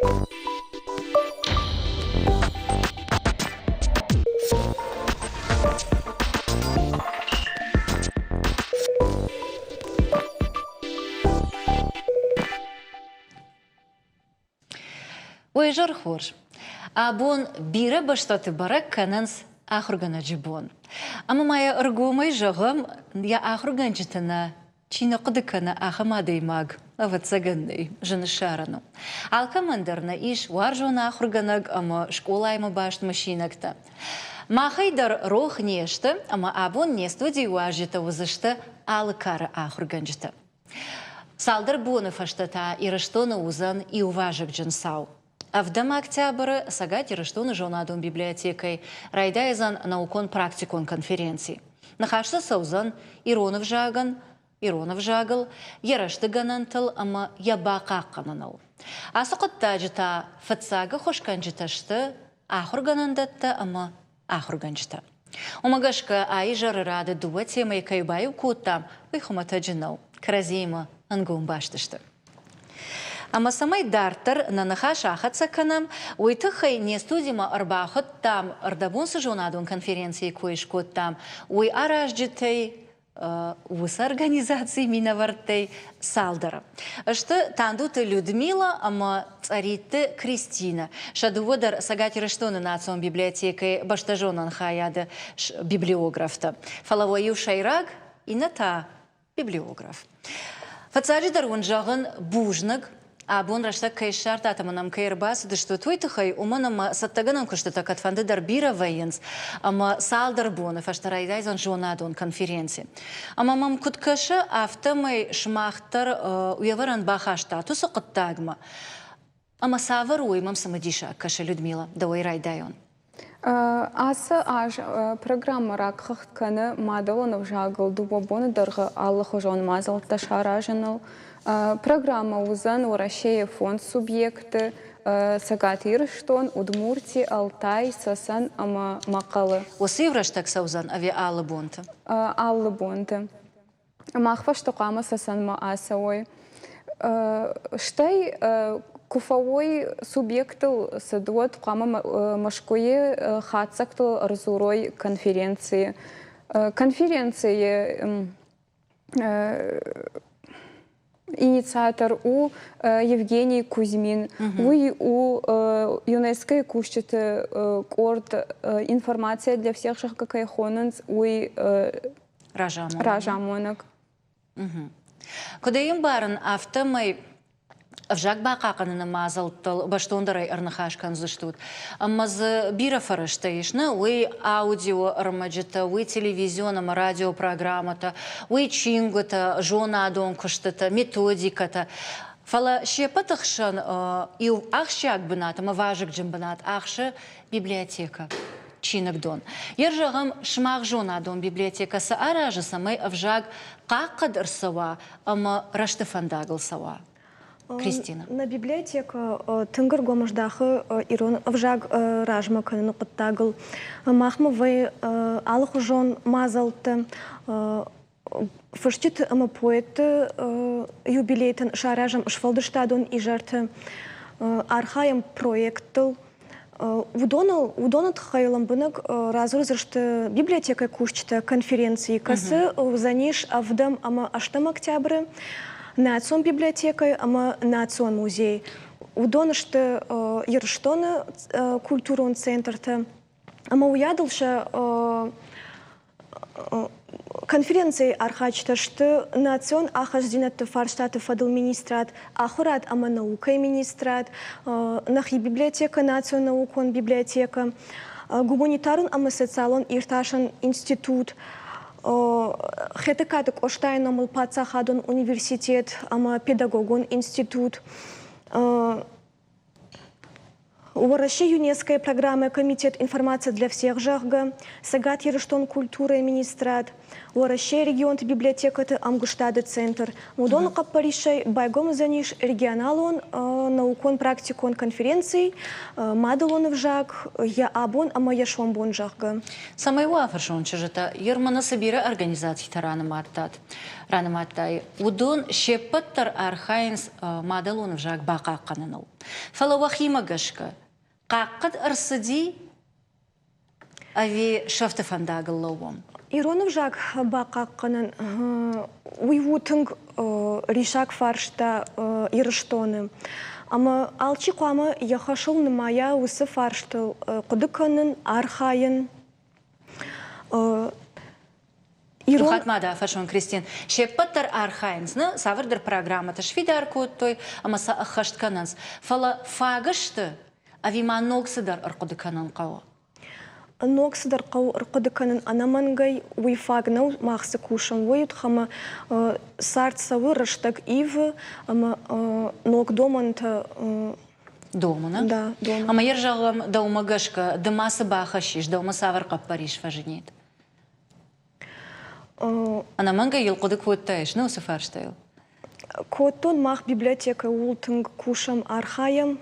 Уе зӕр хорз! Абон бирӕ бӕстӕты бӕрӕг кӕнынц ахуыргӕнӕджы бон. Ӕмӕ ма йӕ ӕргомӕй зӕгъӕм, йӕ ахуыргӕнджыты нӕ чи нӕ хъуыды кӕны, ахӕм адӕймаг, ӕвӕццӕгӕн, нӕй, зын ссарӕн у. Алкӕмӕн дӕр нӕ ис уарзон ахуыргӕнӕг ӕмӕ скъолаимӕ баст мысинӕгтӕ. Махӕй дӕр рох не сты, ӕмӕ абон не студийы уазджытӕ уыдзысты алы кары ахуыргӕнджытӕ. Цалдӕр боны фӕстӕ та Ирыстоны уыдзӕн иу вазыгджын цау. Ӕвдӕм октябры Цӕгат Ирыстоны зонадон библиотекӕйы райдайдзӕн наукон-практикон конференци. Ныхас дзы цӕудзӕн ирон ӕвзагӕн, ирон ӕвзагыл, йӕ рӕзты гӕнӕнтыл ӕмӕ йӕ бахъахъхъӕныныл. Ацы хъуыддаджы та фыццаг ӕххуысгӕнджытӕ сты ахуыргӕнӕндӕттӕ ӕмӕ ахуыргӕнджытӕ. Уымӕ гӕсгӕ а-изӕры рады дыууӕ темӕйы кӕй баиу кодтам, уый хуымӕтӕджы нӕу, кӕрӕдзиимӕ ӕнгом баст сты. Ӕмӕ цӕмӕй дарддӕр нӕ ныхас ахӕццӕ кӕнӕм, уый тыххӕй не студимӕ ӕрбахуыдтам, ӕрдӕбон цы зонадон конференцийы кой скодтам, уый аразджытӕй уыцы организацийы минӕвӕрттӕй цалдӕры. Сты Тандуты Людмила ӕмӕ Цъӕритты Кристинӕ. Сӕ дыууӕ дӕр Цӕгат Ирыстоны национ библиотекӕйы бӕстӕзонӕн хайады библиографтӕ. Фӕлӕ уӕ иу сӕйраг, иннӕ та библиограф. Фыццаджыдӕр уын зӕгъын бузныг, абон рӕстӕг кӕй ссардтат ӕмӕ нӕм кӕй ӕрбацыдыстут, уый тыххӕй, уымӕн ӕмӕ цӕттӕгӕнӕн куыстытӕ кӕдфӕнды дӕр бирӕ вӕййынц ӕмӕ цалдӕр боны фӕстӕ райдайдзӕн зонадон конференци. Ӕмӕ мӕм куыд кӕсы, афтӕмӕй сымах дӕр уе вӕрӕн бахастат уыцы хъуыддагмӕ. Ӕмӕ цавӕр у, уый мӕм цымыдисаг кӕсы, Людмила, дӕуӕй райдайон. Ацы аз программӕ рагхыгъд кӕны мадӕлон ӕвзагыл дыууӕ боны дӕргъы алыхуызон мадзӕлттӕ саразыныл. Программӕ уыдзӕн Уӕрӕсейы фондз субъекты Цӕгат Ирыстон, Удмурти, Алтай, Цӕцӕн ӕмӕ Мӕхъӕлы. Уыцы иу рӕстӕг цӕудзӕн ӕви алы бонты? Алы бонты. Мах фӕстӕ хъуамӕ Цӕцӕнмӕ ацӕуой. Стӕй куы фӕуой субъектыл цыд, уӕд хъуамӕ Мӕскуыйы хатдзӕгтыл ӕрдзурой конференцийы. Конференцийы инициатор у Евгений Кузьмин. Уый у ЮНЕСКО-йы кусджыты къорд «Информация для всех», зӕгъгӕ, кӕй хонынц, уый разамонӕг. Куыд ӕй ӕмбарын, афтӕмӕй ӕвзаг бахъахъхъӕныны мадзӕлттыл бӕстондӕрӕй ӕрныхас кӕндзыстут. Ӕмӕ дзы бирӕ фӕрӕзтӕ ис, нӕ? Уый аудио ӕрмӕджытӕ, уый телевизион ӕмӕ радиопрограммӕтӕ, уый чингуытӕ, зонадон куыстытӕ, методикӕтӕ. Фӕлӕ се ппӕты хсӕн иу ахсджиаг бынат ӕмӕ вазыгджын бынат ахсы библиотекӕ, чиныгдон. Йе зӕгъӕм, сымах зонадон библиотекӕ цы аразы, цӕмӕй ӕвзаг хъахъхъӕд ӕрцӕуа ӕмӕ рӕзты фӕндагыл цӕуа? Кристина. Нӕ библиотекӕ тынг ӕргом здахы ирон ӕвзаг размӕ кӕныны хъуыддагыл. Махмӕ вӕййы алыхуызон мадзӕлттӕ, фысджыты ӕмӕ поэтты юбилейтӕн саразӕм сфӕлдыстадон изӕрты, архайӕм проекттыл. Уыдоныл, уыдоны тыххӕй лӕмбынӕг радзурдзысты библиотекӕйы кусджытӕ конференцийы, кӕцы уыдзӕнис ӕвдӕм ӕмӕ ӕстӕм октябры Национ библиотекӕйы ӕмӕ Национ музейы. Уыдон сты Ирыстоны культурон центртӕ ӕмӕ уыйадыл сӕ Конференцийы архайджытӕ сты национ ахастдзинӕдты фарстаты фӕдыл министрад, ахуырад ӕмӕ наукӕйы министрад, нӕхи библиотекӕ, национ наукон библиотекӕ, гуманитарон ӕмӕ социалон иртасӕн институт, Хетӕгкаты Къостайы номыл паддзахадон университет ӕмӕ педагогон институт, Уӕрӕсе ЮНЕСКО-йы программӕ Комитет информация для всех, зӕгъгӕ, Цӕгат Ирыстон культурӕйы министрад. Уӕрӕсейы регионты библиотекӕты ӕмгуыстады центр. Уыдоны хъӕппӕрисӕй байгом уыдзӕнис регионалон наукон-практикон конференци «Мадӕлон ӕвзаг йӕ абон ӕмӕ йӕ сомбон», зӕгъгӕ. Цӕмӕй уӕ афӕрсон, чызджытӕ, Ерманы цы бирӕ организацитӕ ранымадтат, ранымадтай, уыдон се ппӕт дӕр архайынц мадӕлон ӕвзаг бахъахъхъӕныныл. Фӕлӕ уӕхимӕ гӕсгӕ, хъахъхъӕд ӕрцыди ӕви сӕфты фӕндагыл лӕууӕм? Ирон ӕвзаг бахъахъхъӕнын уый у тынг риссаг фарста Ирыстоны. Ӕмӕ алчи хъуамӕ йӕ хӕсыл нымайа уыцы фарстыл хъуыды кӕнын, архайын. Иу хатт ма дӕ фӕрсон, Кристин, се ппӕт дӕр архайынц, нӕ цавӕрдӕр программӕтӕ сфидар кодтой ӕмӕ сӕ ӕххӕст кӕнынц, фӕлӕ фаг сты ӕви ма ног цыдӕр ӕрхъуыды кӕнын хъӕуы? Ног цыдӕр хъӕуы ӕрхъуыды кӕнын ӕнӕмӕнгӕй, уый фаг нӕу, мах цы кусӕм, уый ӕмӕ цард цӕуы, рӕстӕг ивы ӕмӕ ног домӕнтӕ Домы, нӕ? Да, домы. Ӕмӕ йӕ зӕгъӕм, дӕумӕ гӕсгӕ, ды ма цы бахӕссис, дӕумӕ цавӕр хъӕппӕрис фӕзынид? Ӕнӕмӕнгӕй йыл хъуыды кодтаис, нӕ уыцы фарстайыл? Кодтон, мах библиотекӕ ууыл тынг кусӕм, архайӕм.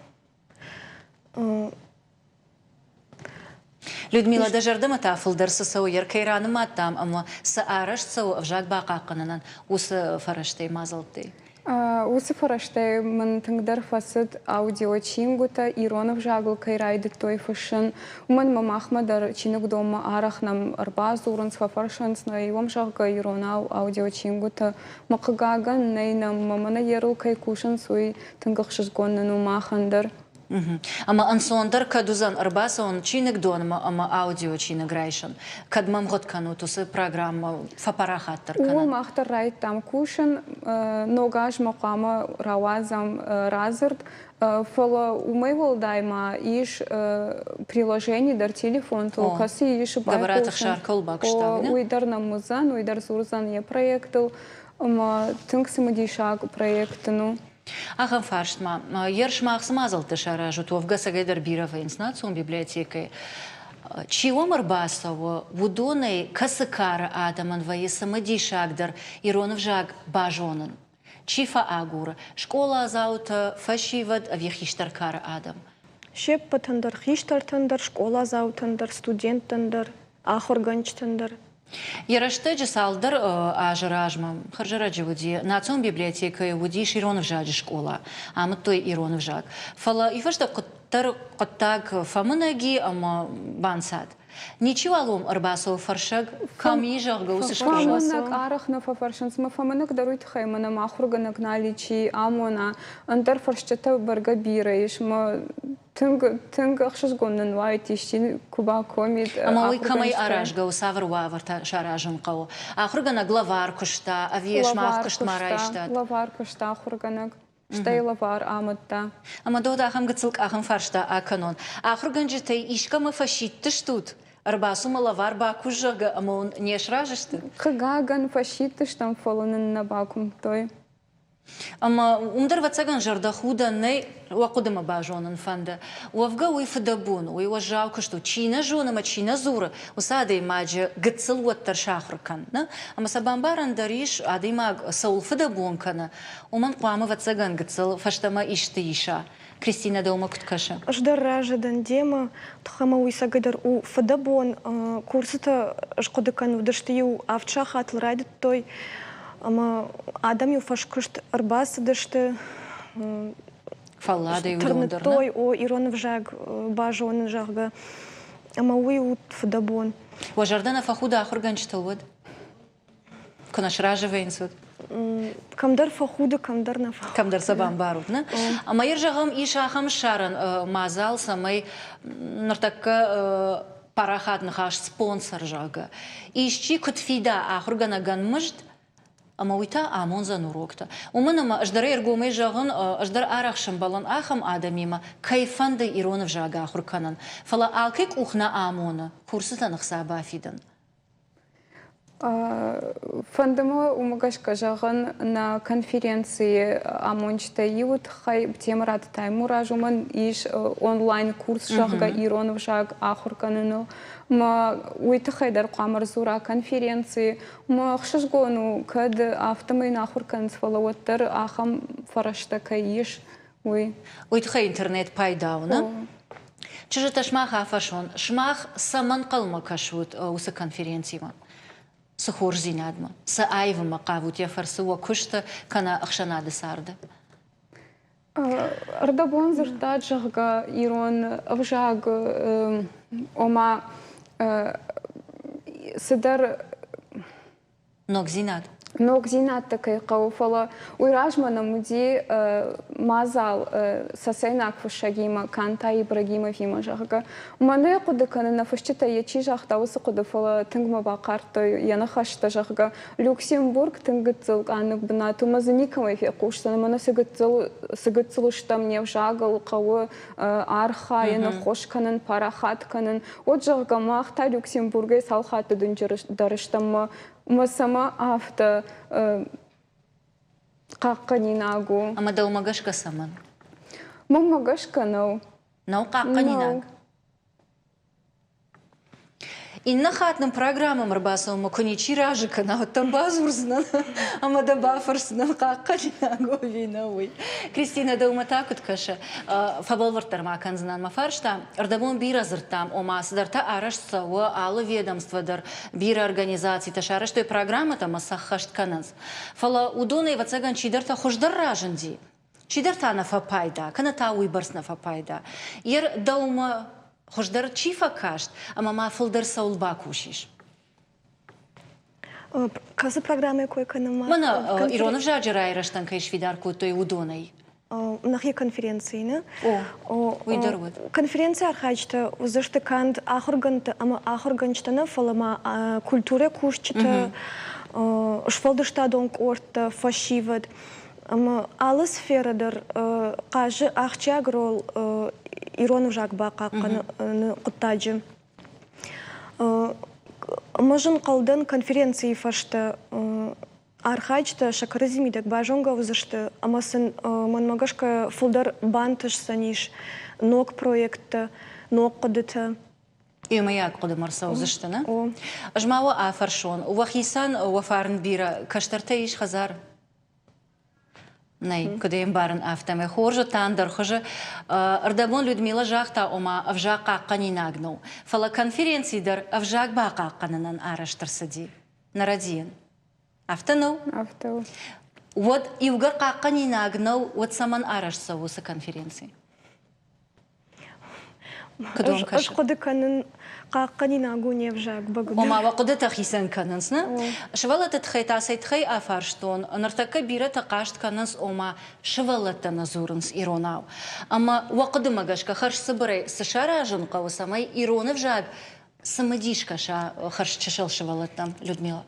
Людмила, дӕ зӕрдӕмӕ та фылдӕр цы цӕуы, йӕ кӕй ранымадтам ӕмӕ цы арӕзт цӕуы ӕвзаг бахъахъхъӕнынӕн, уыцы фӕрӕзтӕй, мадзӕлттӕй? Уыцы фӕрӕзтӕй мын тынгдӕр фӕцыд аудиочингуытӕ ирон ӕвзагыл кӕй райдыдтой фыссын. Уымӕн ӕмӕ махмӕ дӕр чиныгдонмӕ арӕх нӕм ӕрбадзурынц, фӕфӕрсынц нӕ, иуӕм, зӕгъгӕ, иронау аудиочингуытӕ. Мӕ хъыгагӕн, нӕй нӕм, мӕнӕ ерыл кӕй кусынц, уый тынг ӕхсызгон нын у махӕн дӕр. Ӕмӕ ӕнцондӕр кӕд уыдзӕн ӕрбацӕуын чиныгдонмӕ ӕмӕ аудиочиныг райсын? Кӕд мӕ мгъуыд кӕнут уыцы программӕ фӕпарахатдӕр кӕнын? Ууыл мах дӕр райдыдтам кусын. Ног азмӕ хъуамӕ рауадзӕм радзырд. Фӕлӕ уымӕй уӕлдай ма ис приложени дӕр телефонтыл, кӕцы ис Гӕбӕраты Ӕхсар кӕуыл бакуыста, уый дӕр нӕм уыдзӕн, уый дӕр дзурдзӕн йӕ проектыл. Ӕмӕ тынг цымыдисаг проект ын у. Ахӕм фарст ма. Йе сымах цы мадзӕлттӕ саразут, уӕвгӕ ӕцӕгӕйдӕр бирӕ вӕййынц национ библиотекӕйы. Чи уӕм ӕрбацӕуы, уыдонӕй кӕцы кары адӕмӕн вӕййы цымыдисагдӕр ирон ӕвзаг базонын? Чи фӕагуры? Скъоладзаутӕ, фӕсивӕд ӕви хистӕр кары адӕм? Се ппӕтӕн дӕр, хистӕртӕн дӕр, скъоладзаутӕн дӕр, студенттӕн дӕр, ахуыргӕнджытӕн дӕр. Йӕ рӕстӕджы цалдӕр азы размӕ, хӕрзӕрӕджы уыди, национ библиотекӕйы уыдис ирон ӕвзаджы скъола, амыдтой ирон ӕвзаг. Фӕлӕ уый фӕстӕ куыддӕр хъуыддаг фӕмынӕг и ӕмӕ банцад. Ничиуал уым ӕрбацӕуы фӕрсӕг, кӕм и, зӕгъгӕ, уыцы скъола. Фӕмынӕг арӕх нӕ фӕфӕрсынц. Мӕ фӕмынӕг дӕр уый тыххӕй мӕнӕ мӕ ахуыргӕнӕг нал и, чи амона. Ӕндӕр фӕрсджытӕ бӕргӕ бирӕ ис. Мӕ Тынг, тынг ӕхсызгон нын уаид, исчи куы бакомид. Ӕмӕ уый кӕмӕй аразгӕ у, цавӕр уавӕртӕ саразын хъӕуы? Ахуыргӕнӕг лӕвар куыста ӕви сымах куыстмӕ райстат? Лӕвар куыста ахуыргӕнӕг, стӕй лӕвар амыдта. Ӕмӕ дод ахӕм гыццыл къахын фарста акӕнон. Ахуыргӕнджытӕй искӕмӕ фӕсидтыстут? Ӕрбацу мӕ лӕвар бакус, зӕгъгӕ, ӕмӕ уын не сразы сты? Хъыгагӕн, фӕсидтыстӕм, фӕлӕ нын нӕ бакуымдтой. Ӕмӕ уым дӕр, ӕвӕццӕгӕн, зӕрдӕхудӕн нӕй, уӕ хъуыдымӕ базонын фӕнды. Уӕвгӕ уый фыдӕбон у, уый уӕззау куыст у. Чи нӕ зоны ӕмӕ чи нӕ дзуры, уыцы адӕймаджы гыццыл уӕддӕр сахуыр кӕн. Нӕ? Ӕмӕ сӕ бамбарӕн дӕр ис, адӕймаг цӕуыл фыдӕбон кӕны, уымӕн хъуамӕ, ӕвӕццӕгӕн, гыццыл фӕстӕмӕ исты иса. Кристинӕ, дӕумӕ куыд кӕсы? Ӕз дӕр разы дӕн демӕ, ӕмӕ уый цӕгӕйдӕр у фыдӕбон. Курсытӕ схъуыды кӕн уыдысты-иу авд сахатыл райдыдтой ӕмӕ адӕм-иу фӕскуыст ӕрбацыдысты. Фӕлладӕй тырныдтой, о, ирон ӕвзаг базонын, зӕгъгӕ. Ӕмӕ уый у фыдӕбон. Уӕ зӕрдӕ нӕ фӕхуды ахуыргӕнджытыл уӕд? Куы нӕ сразы вӕййынц, уӕд? Кӕмдӕр фӕхуды, кӕмдӕр нӕ фӕхуды. Кӕмдӕр сӕ бамбарут, нӕ? Ӕмӕ йӕ зӕгъӕм, ис ахӕм ссарӕн мадзал, цӕмӕй ныртӕккӕ парахат ныхас спонсор, зӕгъгӕ. Исчи куыд фида ахуыргӕнӕгӕн мызд, ӕмӕ уый та амондзӕн уроктӕ. Уымӕн ӕмӕ ӕз дӕр ӕргомӕй зӕгъын, ӕз дӕр арӕх сӕмбӕлын ахӕм адӕмимӕ, кӕй фӕнды ирон ӕвзаг ахуыр кӕнын, фӕлӕ алкӕй къух нӕ амоны курсытӕн ӕхца бафидын. Фӕнды мӕ уымӕ гӕсгӕ зӕгъын, нӕ конференцийы амонджытӕй иуы тыххӕй Темыраты Таймураз, уымӕн ис онлайн-курс, зӕгъгӕ, ирон ӕвзаг ахуыр кӕныныл. Мӕ уый тыххӕй дӕр хъуамӕ ӕрдзура конференцийы. Мӕ ӕхсызгон у, кӕд афтӕмӕй нӕ ахуыр кӕнынц, фӕлӕ уӕддӕр ахӕм фӕрӕзтӕ кӕй ис, уый. Уый тыххӕй интернет пайда у, нӕ? Чызджытӕ, сымах афӕрсон, сымах цӕмӕн хъӕлмӕ кӕсут уыцы конференцимӕ? Цы хорздзинадмӕ, цы аивынмӕ хъавут йӕ фӕрцы уӕ куысты кӕнӕ ӕхсӕнады царды? Ӕрдӕбон дзырдтат, зӕгъгӕ, ирон ӕвзаг, ома цыдӕр Ногдзинад. Ногдзинӕдтӕ кӕй хъӕуы, фӕлӕ уый размӕ нӕм уыди мадзал цӕцӕйнаг фыссӕгимӕ, Канта Ибрагимовимӕ, зӕгъгӕ. Мӕнӕ хъуыды кӕнын, нӕ фысджытӕй йӕ чи загъта, уыцы хъуыды, фӕлӕ тынг мӕ бахъардтой йӕ ныхӕстӕ, зӕгъгӕ, Люксембург тынг гыццыл къаннӕг бынат у, ӕмӕ дзы никӕмӕй фехъусдзӕн, ӕмӕ нӕ цы гыццыл, цы гыццыл стӕм, не взагыл хъӕуы архайын, ӕххуыс кӕнын, парахат кӕнын. Уӕд, зӕгъгӕ, мах та Люксембургӕй цал хатты дынджыр дӕр стӕм ӕмӕ цӕмӕ афтӕ хъахъхъӕнинаг у. Ӕмӕ дӕумӕ гӕсгӕ цӕмӕн? Мӕнмӕ гӕсгӕ нӕу. Нӕу хъахъхъӕнинаг? Иннӕ хатт нын программӕмӕ ӕрбацӕуынмӕ куы ничи разы кӕна, уӕд дӕм бадзурдзынӕн ӕмӕ дӕ бафӕрсдзынӕн, хъахъхъӕнинаг у ӕви нӕ, уый. Кристинӕ, дӕумӕ та куыд кӕсы? Фӕбӕлвырддӕр ма кӕндзынӕн мӕ фарста. Ӕрдӕбон бирӕ дзырдтам, ома цыдӕртӕ арӕзт цӕуы, алы ведомство дӕр, бирӕ организацитӕ сарӕзтой программӕтӕ ӕмӕ сӕ ӕххӕст кӕнынц. Фӕлӕ уыдонӕй, ӕвӕццӕгӕн, чидӕртӕ хуыздӕр разынди, чидӕр та нӕ фӕпайда, кӕнӕ та уыйбӕрц нӕ фӕпайда. Ер дӕумӕ хуыздӕр чи фӕкаст ӕмӕ ма фылдӕр цӕуыл бакусис? Кӕцы программӕйы кой кӕнӕм? Мӕнӕ ирон ӕвзаджы райрӕзтӕн кӕй сфидар кодтой, уыдонӕй. Нӕхи конференцийы, нӕ? О, уый дӕр уыд. Конференцийы архайджытӕ уыдзысты канд ахуыргӕндтӕ ӕмӕ ахуыргӕнджытӕ нӕ, фӕлӕ ма культурӕ кусджытӕ, сфӕлдыстадон къордтӕ, фӕсивӕд. Ӕмӕ алы сферӕ дӕр хъазы ахсджиаг роль ирон ӕвзаг бахъахъхъӕныны хъуыддаджы. Ӕмӕ зын хъӕлдӕн конференцийы фӕстӕ архайджытӕ сӕ кӕрӕдзи мидӕг базонгӕ уыдзысты ӕмӕ сын, мӕнмӕ гӕсгӕ, фылдӕр бантысдзӕнис ног проекттӕ, ног хъуыдытӕ. Иумӕйаг хъуыдымӕ рцӕудзысты, нӕ? Ӕз ма уӕ афӕрсон, уӕхицӕн уӕ фарн бирӕ кӕстӕртӕ ис хӕдзары? Нӕй, куыд ӕй ӕмбарын, афтӕмӕй хорз уыдта ӕндӕр хуызы. Ӕрдӕбон Людмила загъта, ома ӕвзаг хъахъхъӕнинаг нӕу, фӕлӕ конференци дӕр ӕвзаг бахъахъхъӕнынӕн арӕзт ӕрцыди. Нӕ рӕдийын. Афтӕ нӕу? Афтӕ у. Уӕд иугӕр хъахъхъӕнинаг нӕу, уӕд цӕмӕн арӕзт цӕуы уыцы конференци? Ӕз хъуыды кӕнын, хъахъхъӕнинаг у не взаг бӕгуыдӕр. Ома уӕ хъуыдытӕ хицӕн кӕнынц, нӕ? Сывӕллӕтты тыххӕй та цӕй тыххӕй афарстон? Ныртӕккӕ бирӕтӕ хъаст кӕнынц, ома сывӕллӕттӕ нӕ дзурынц иронау. Ӕмӕ уӕ хъуыдымӕ гӕсгӕ хӕрзцыбырӕй цы саразын хъӕуы, цӕмӕй ирон ӕвзаг цымыдис кӕса хӕрзчысыл сывӕллӕттӕм, Людмила?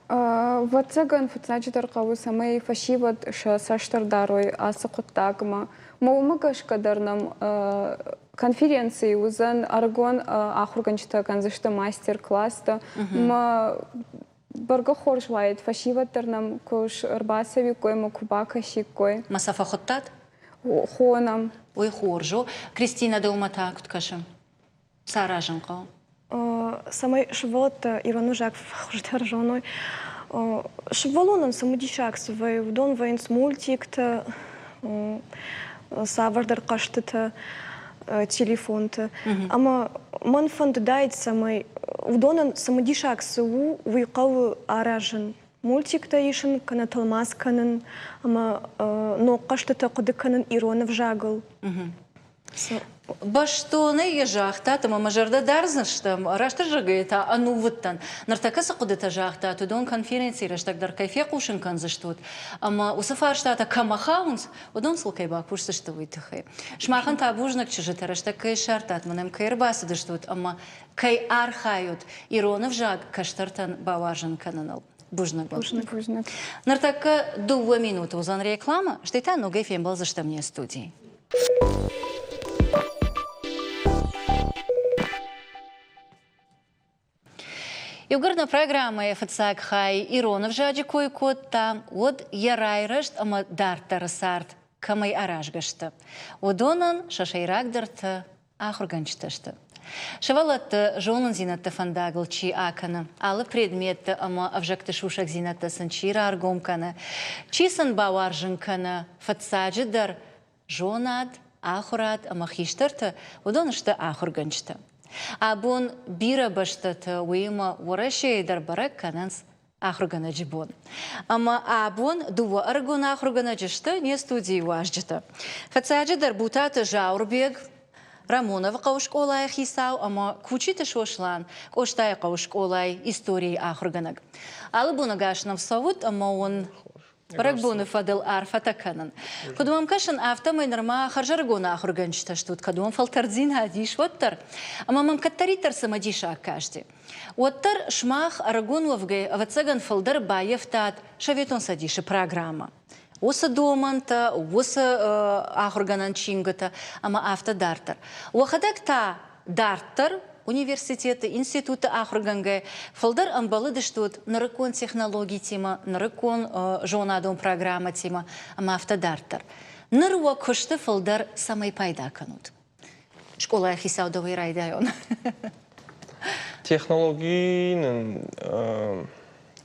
Ӕвӕццӕгӕн, фыццаджыдӕр хъӕуы, цӕмӕй фӕсивӕд сӕ цӕст ӕрдарой ацы хъуыддагмӕ. Мӕ уымӕ гӕсгӕ дӕр нӕм конференцийы уыдзӕн ӕрыгон ахуыргӕнджытӕ кӕндзысты мастер-класстӕ. Мӕ бӕргӕ хорз уаид, фӕсивӕд дӕр нӕм куы ӕрбацӕуиккой ӕмӕ куы бакӕсиккой. Мӕ сӕ фӕхуыдтат? Хонӕм. Уый хорз у. Кристинӕ, дӕумӕ та куыд кӕсы? Саразын хъӕуы? Цӕмӕй сывӕллӕттӕ ирон ӕвзаг хуыздӕр зоной. Сывӕллонӕн цымыдисаг цы вӕййы, уыдон вӕййынц мультиктӕ, цавӕрдӕр хъӕзтытӕ, телефонты. Ӕмӕ мӕн фӕндыдаид, цӕмӕй уыдонӕн цымыдисаг цы у, уый хъӕуы аразын. Мультиктӕ исын кӕнӕ тӕлмац кӕнын ӕмӕ ног хъӕзтытӕ хъуыды кӕнын ирон ӕвзагыл. Бӕстонӕй йӕ загътат ӕмӕ мӕ зӕрдӕ дардзыстӕм, растдӕр зӕгъгӕйӕ та ӕнувыд дӕн. Ныртӕккӕ цы хъуыдытӕ загътат, уыдон конференцийы рӕстӕг дӕр кӕй фехъусын кӕндзыстут ӕмӕ уыцы фарстатӕ кӕмӕ хауынц, уыдон сыл кӕй бакусдзысты, уый тыххӕй. Сымахӕн та бузныг, чызджытӕ, рӕстӕг кӕй ссардтат, мӕнӕ кӕй ӕрбацыдыстут ӕмӕ кӕй архайут ирон ӕвзаг кӕстӕртӕн бауарзын кӕныныл. Бузныг. Бузныг. Бузныг. Ныртӕккӕ дыууӕ минуты уыдзӕн рекламӕ, стӕй та ногӕй фембӕлдзыстӕм не студийы. Иугӕр нӕ программӕйы фыццаг хай ирон ӕвзаджы кой кодта, уӕд йӕ райрӕзт ӕмӕ дарддӕры цард кӕмӕй аразгӕ сты, уыдонӕн сӕ сӕйрагдӕртӕ ахуыргӕнджытӕ сты. Сывӕллӕтты зонындзинӕдты фӕндагыл чи акӕны, алы предметты ӕмӕ ӕвзӕгты сусӕгдзинӕдтӕ сын чи раргом кӕны, чи сын бауарзын кӕны, фыццаджыдӕр, зонад, ахуырад ӕмӕ хистӕртӕ, уыдон сты ахуыргӕнджытӕ. Абон бирӕ бӕстӕты, уыимӕ Уӕрӕсейы дӕр бӕрӕг кӕнынц ахуыргӕнӕджы бон. Ӕмӕ абон дыууӕ ӕрыгон ахуыргӕнӕджы сты не студийы уазджытӕ. Фыццаджыдӕр Бутаты Зауырбег, Рамоновы хъӕуы скъолайы хицау ӕмӕ Кучиты Сослан, Къостайы хъӕуы скъолайы историйы ахуыргӕнӕг. Алы боны гас нӕм цӕут ӕмӕ уын бӕрӕгбоны фӕдыл арфӕтӕ кӕнын. Куыд уӕм кӕсын, афтӕмӕй нырма хӕрзӕрыгон ахуыргӕнджытӕ стут, кӕд уӕм фӕлтӕрддзинад ис, уӕддӕр. Ӕмӕ мӕм кӕддӕриддӕр цымыдисаг касти. Уӕддӕр сымах ӕрыгон уӕвгӕй, ӕвӕццӕгӕн, фылдӕр баййӕфтат Советон Цӕдисы программӕ. Уыцы домӕнтӕ, уыцы ахуыргӕнӕн чингуытӕ ӕмӕ афтӕ дарддӕр. Уӕхӕдӕг та дарддӕр университеты, институты ахуыргӕнгӕ фылдӕр ӕмбӕлыдыстут нырыккон технологитимӕ, нырыккон зонадон программӕтимӕ ӕмӕ афтӕ дарддӕр. Ныр уӕ куысты фылдӕр цӕмӕй пайда кӕнут? Скъолайы хицау дӕуӕй райдайон. Технологи нын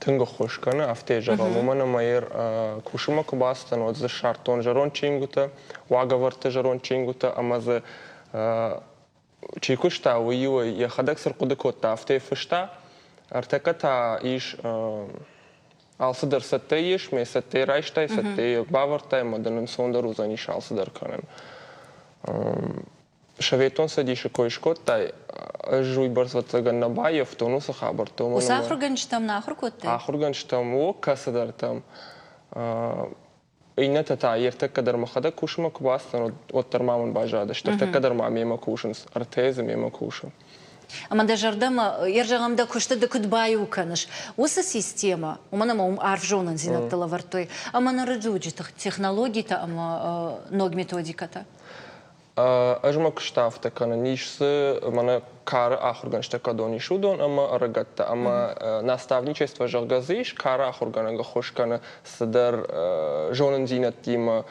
тынг ӕххуыс кӕны, афтӕ зӕгъӕм, уымӕн ӕмӕ кусынмӕ куы бацыдтӕн, уӕд дзы ссардтон зӕронд чингуытӕ, уагӕвӕрдты зӕронд чингуытӕ ӕмӕ дзы чи куыста, уый-иу йӕхӕдӕг цы рхъуыды кодта, афтӕ фыста. Ӕртӕккӕ та ис алцыдӕр цӕттӕ ис, мӕ цӕттӕ райстай, цӕттӕ бавӕрдтай ӕмӕ дын ӕнцондӕр уыдзӕнис алцыдӕр кӕнын. Советон Цӕдисы кой скодтай, ӕз уыйбӕрц ӕвӕццӕгӕн нӕ баййӕфтон уыцы хабӕрттӕ. Уыцы ахуыргӕнджытӕм нӕ ахуыр кодтай? Ахуыргӕнджытӕм, о, кӕцыдӕртӕм. Иннӕтӕ та ӕртӕккӕ дӕр мӕхӕдӕг кусынмӕ куы бацыдтӕн, уӕддӕр ма мын баззадысты. Ӕртӕккӕ дӕр ма мемӕ кусынц, ӕртӕйы дзы мемӕ кусы. Ӕмӕ дӕ зӕрдӕмӕ, йе зӕгъӕм, дӕ куысты ды куыд баиу кӕныс, уыцы системӕ, уымӕн ӕмӕ уым арф зонындзинӕдтӕ лӕвӕрдтой, ӕмӕ ныры дуджы технологитӕ ӕмӕ ног методикӕтӕ? Ӕз мӕ куыст афтӕ кӕнын, ис дзы мӕнӕ кары ахуыргӕнджытӕ кӕдон ис, уыдон ӕмӕ ӕрыгӕттӕ. Ӕмӕ наставничество, зӕгъгӕ, дзы ис, кары ахуыргӕнӕг ӕххуыс кӕны цыдӕр зонындзинӕдтимӕ,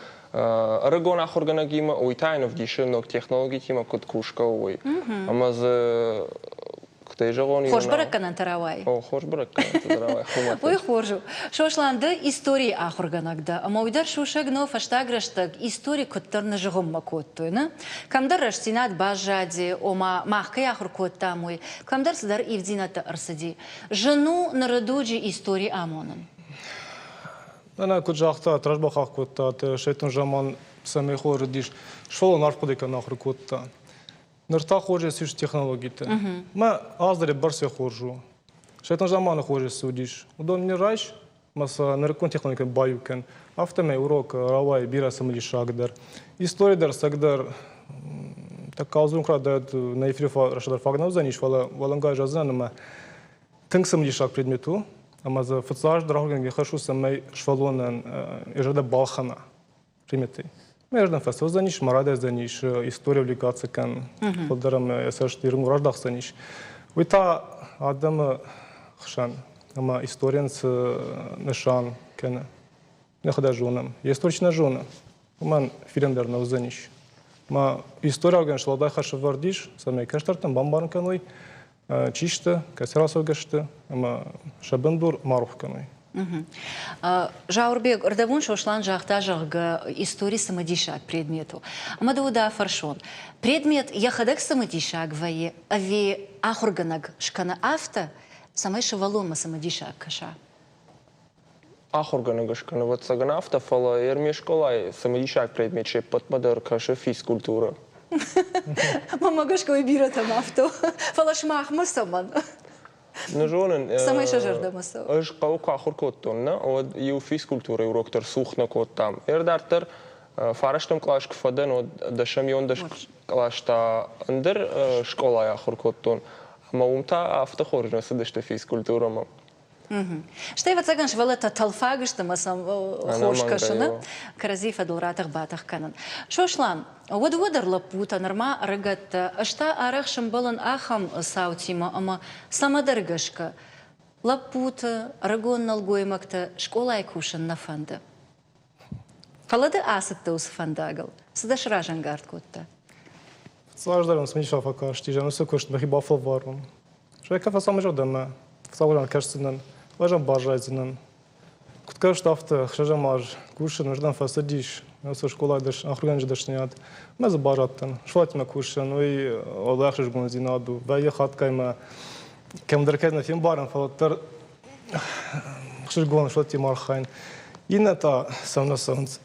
ӕрыгон ахуыргӕнӕгимӕ, уый та йын ӕвдисы ног технологитимӕ куыд кусгӕ у, уый. Ӕмӕ дзы куыд ӕй зӕгъон, Хорз бӕрӕггӕнӕнтӕ рауайы. О, хорз бӕрӕггӕнӕнтӕ рауайы. Уый хорз у. Сослан, ды историйы ахуыргӕнӕг дӕ, ӕмӕ уый дӕр сусӕг нӕу, фӕстаг рӕстӕг истори куыддӕр ныззыгъуыммӕ кодтой, нӕ? Кӕмдӕр рӕстдзинад баззади, ома мах кӕй ахуыр кодтам, уый, кӕмдӕр цыдӕр ивддзинӕдтӕ ӕрцыди. Зын у ныры дуджы истори амонын. Мӕнӕ куыд загътат, раст бахахх кодтат, советон заман цӕмӕй хорз уыдис, сывӕллон арф хъуыды кӕнын ахуыр кодта. Ныр та хорз ис технологитӕ. Мӕ аздӕры бӕрцӕй хорз у. Советон заманы хорз цы уыдис, уыдон не райс, ӕмӕ сӕ нырыккон технологитӕ баиу кӕн. Афтӕмӕй урок рауайы бирӕ цымыдисагдӕр. Истори дӕр цӕгдӕр тӕккӕ алдзурын куы радӕд, нӕ эфиры рӕстӕг фаг нӕ уыдзӕнис, фӕлӕ уӕлӕнгай зӕгъдзынӕн ӕмӕ тынг цымыдисаг предмет у, ӕмӕ дзы фыццаджыдӕр ахуыргӕнӕг йӕ хӕс у, цӕмӕй сывӕллонӕн йӕ зӕрдӕ балхӕна предметы. Мӕ фӕцӕудзӕнис, ма радӕдзӕнис, истори увлекаться кӕн, фылдӕр ӕмӕ йӕ цӕст ирон раздахдзӕнис. Уый та адӕмы хсӕн ӕмӕ историйӕн цы нысан кӕны, нӕхӕдӕг зонӕм. Йе истори чи нӕ зоны, уымӕн фидӕн дӕр нӕ уыдзӕнис. Ма историагӕн уӕлдай хӕс ӕвӕрд ис, цӕмӕй кӕстӕртӕн бамбарын кӕной, чи сты, кӕцы рацӕугӕ сты ӕмӕ сӕ бындур ма рох кӕной. Зауырбег, ӕрдӕбон Сослан загъта, зӕгъгӕ, истори цымыдисаг предмет у. Ӕмӕ дӕ уӕдӕ афӕрсон, предмет йӕхӕдӕг цымыдисаг вӕййы ӕви ахуыргӕнӕг скӕны афтӕ, цӕмӕй сывӕллонмӕ цымыдисаг кӕса? Ахуыргӕнӕг скӕны, ӕвӕццӕгӕн, афтӕ, фӕлӕ Ерме скъолайы цымыдисаг предмет се ппӕтмӕ дӕр кӕсы физкультурӕ. Мӕнмӕ гӕсгӕ уый бирӕтӕм афтӕ у. Фӕлӕ сымахмӕ цӕмӕн? Нӕ зонын. Цӕмӕй сӕ зӕрдӕмӕ цӕуы? Ӕз хъӕуы куы ахуыр кодтон, нӕ, уӕд иу физкультурӕйы урок дӕр цух нӕ кодтам. Ӕр дарддӕр фарӕстӕм кълас куы фӕдӕн, уӕд дӕсӕм иондӕс кълас та ӕндӕр скъолайы ахуыр кодтон. Ӕмӕ уым та афтӕ хорз нӕ цыдысты физкультурӕмӕ. Стӕй, ӕвӕццӕгӕн, сывӕллӕттӕ тӕлфаг сты ӕмӕ сӕм хорз кӕсыны, кӕрӕдзийы фӕдыл ратӕх-батӕх кӕнын. Сослан, уӕд уӕддӕр лӕппутӕ, нырма ӕрыгӕттӕ, ӕз та арӕх сӕмбӕлын ахӕм цаутимӕ ӕмӕ цӕмӕдӕр гӕсгӕ. Лӕппуты, ӕрыгон нӕлгоймӕгты скъолайы кусын нӕ фӕнды. Фӕлӕ ды ацыдтӕ уыцы фӕндагыл. Цы дӕ сразӕнгард кодта? Фыццаджыдӕр мӕм цымыдисаг фӕкасти, зӕгъын, уыцы куыст мӕхи бафӕлварон. Стӕй кӕд фӕцамыдзӕн фыццаг кӕсдзынӕн, уӕзӕн баззайдзынӕн. Куыд каст, афтӕ ӕхсӕзӕм аз кусын, уырдӕм фӕцыдис, уыцы скъолайы ахуыргӕнӕджы дӕсныйад. Мӕ дзы баззадтӕн. Скъолатимӕ кусын, уый уӕлдай ӕхсызгондзинад у. Вӕййы хатгай мӕ кӕмдӕр кӕд нӕ фембарын, фӕлӕ уӕддӕр ӕхсызгон скъолатимӕ архайын. Иннӕ та сӕм нӕ цӕуынц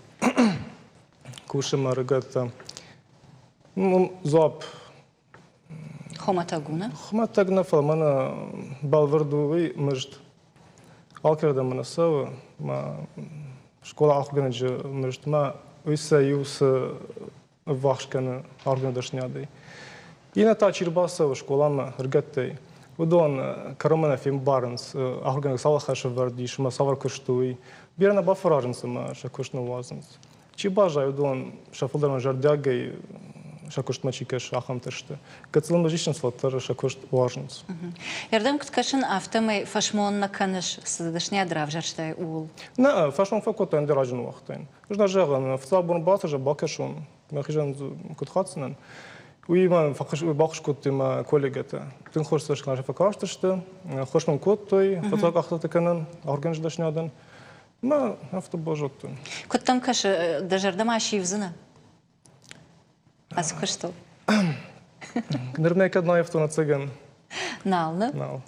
кусынмӕ ӕрыгӕттӕ. Дзуапп Хуымӕтӕг у, нӕ? Хуымӕтӕг нӕ, фӕлӕ мӕнӕ бӕлвырд у уый мызд. Алкӕрдӕм нӕ цӕуы, мӕ скъола ахуыргӕнӕджы мызд мӕ уый сӕ иу цы ӕввахс кӕны ахуыргӕнӕг дӕсныйадӕй. Иннӕ та чи рбацӕуы скъоламӕ ӕрыгӕттӕй, уыдон кӕронмӕ нӕ фембарынц, ахуыргӕнӕг цавӕр хӕс ӕвӕрд ис ӕмӕ цавӕр куыст у, уый. Бирӕ нӕ бафӕразынц ӕмӕ сӕ куыст ныууадзынц. Чи баззайы, уыдон сӕ фылдӕрмӕ зӕрдиагӕй сӕ куыстмӕ чи кӕсы, ахӕмтӕ сты. Гыццыл исынц, уӕддӕр сӕ куыст уарзынц. Ӕрдӕм куыд кӕсын, афтӕмӕй фӕсмон нӕ кӕныс, цы дӕсныйад равзӕрстай, ууыл? Нӕ, фӕсмон фӕкодтаин дӕ раджы ныууагътаин. Ӕз нӕ зӕгъын, фыццаг бон бацӕзӕ бакӕсон, мӕхизӕн куыд хӕцдзынӕн. Уый мӕ баххуыс кодтой мӕ коллегӕтӕ. Тынг хорз цӕстӕнгасӕй фӕкастысты, хорз мын кодтой фыццаг къахдзӕфтӕ кӕнын ахуыргӕнӕджы дӕсныйадӕн. Мӕ афтӕ базыдтон. Куыд дӕм кӕсы, дӕ зӕрдӕмӕ сивдзынӕ ацы куыстыл? Нырмӕ кӕд наивтон ӕцӕгӕн. Нал, нӕ? Нал.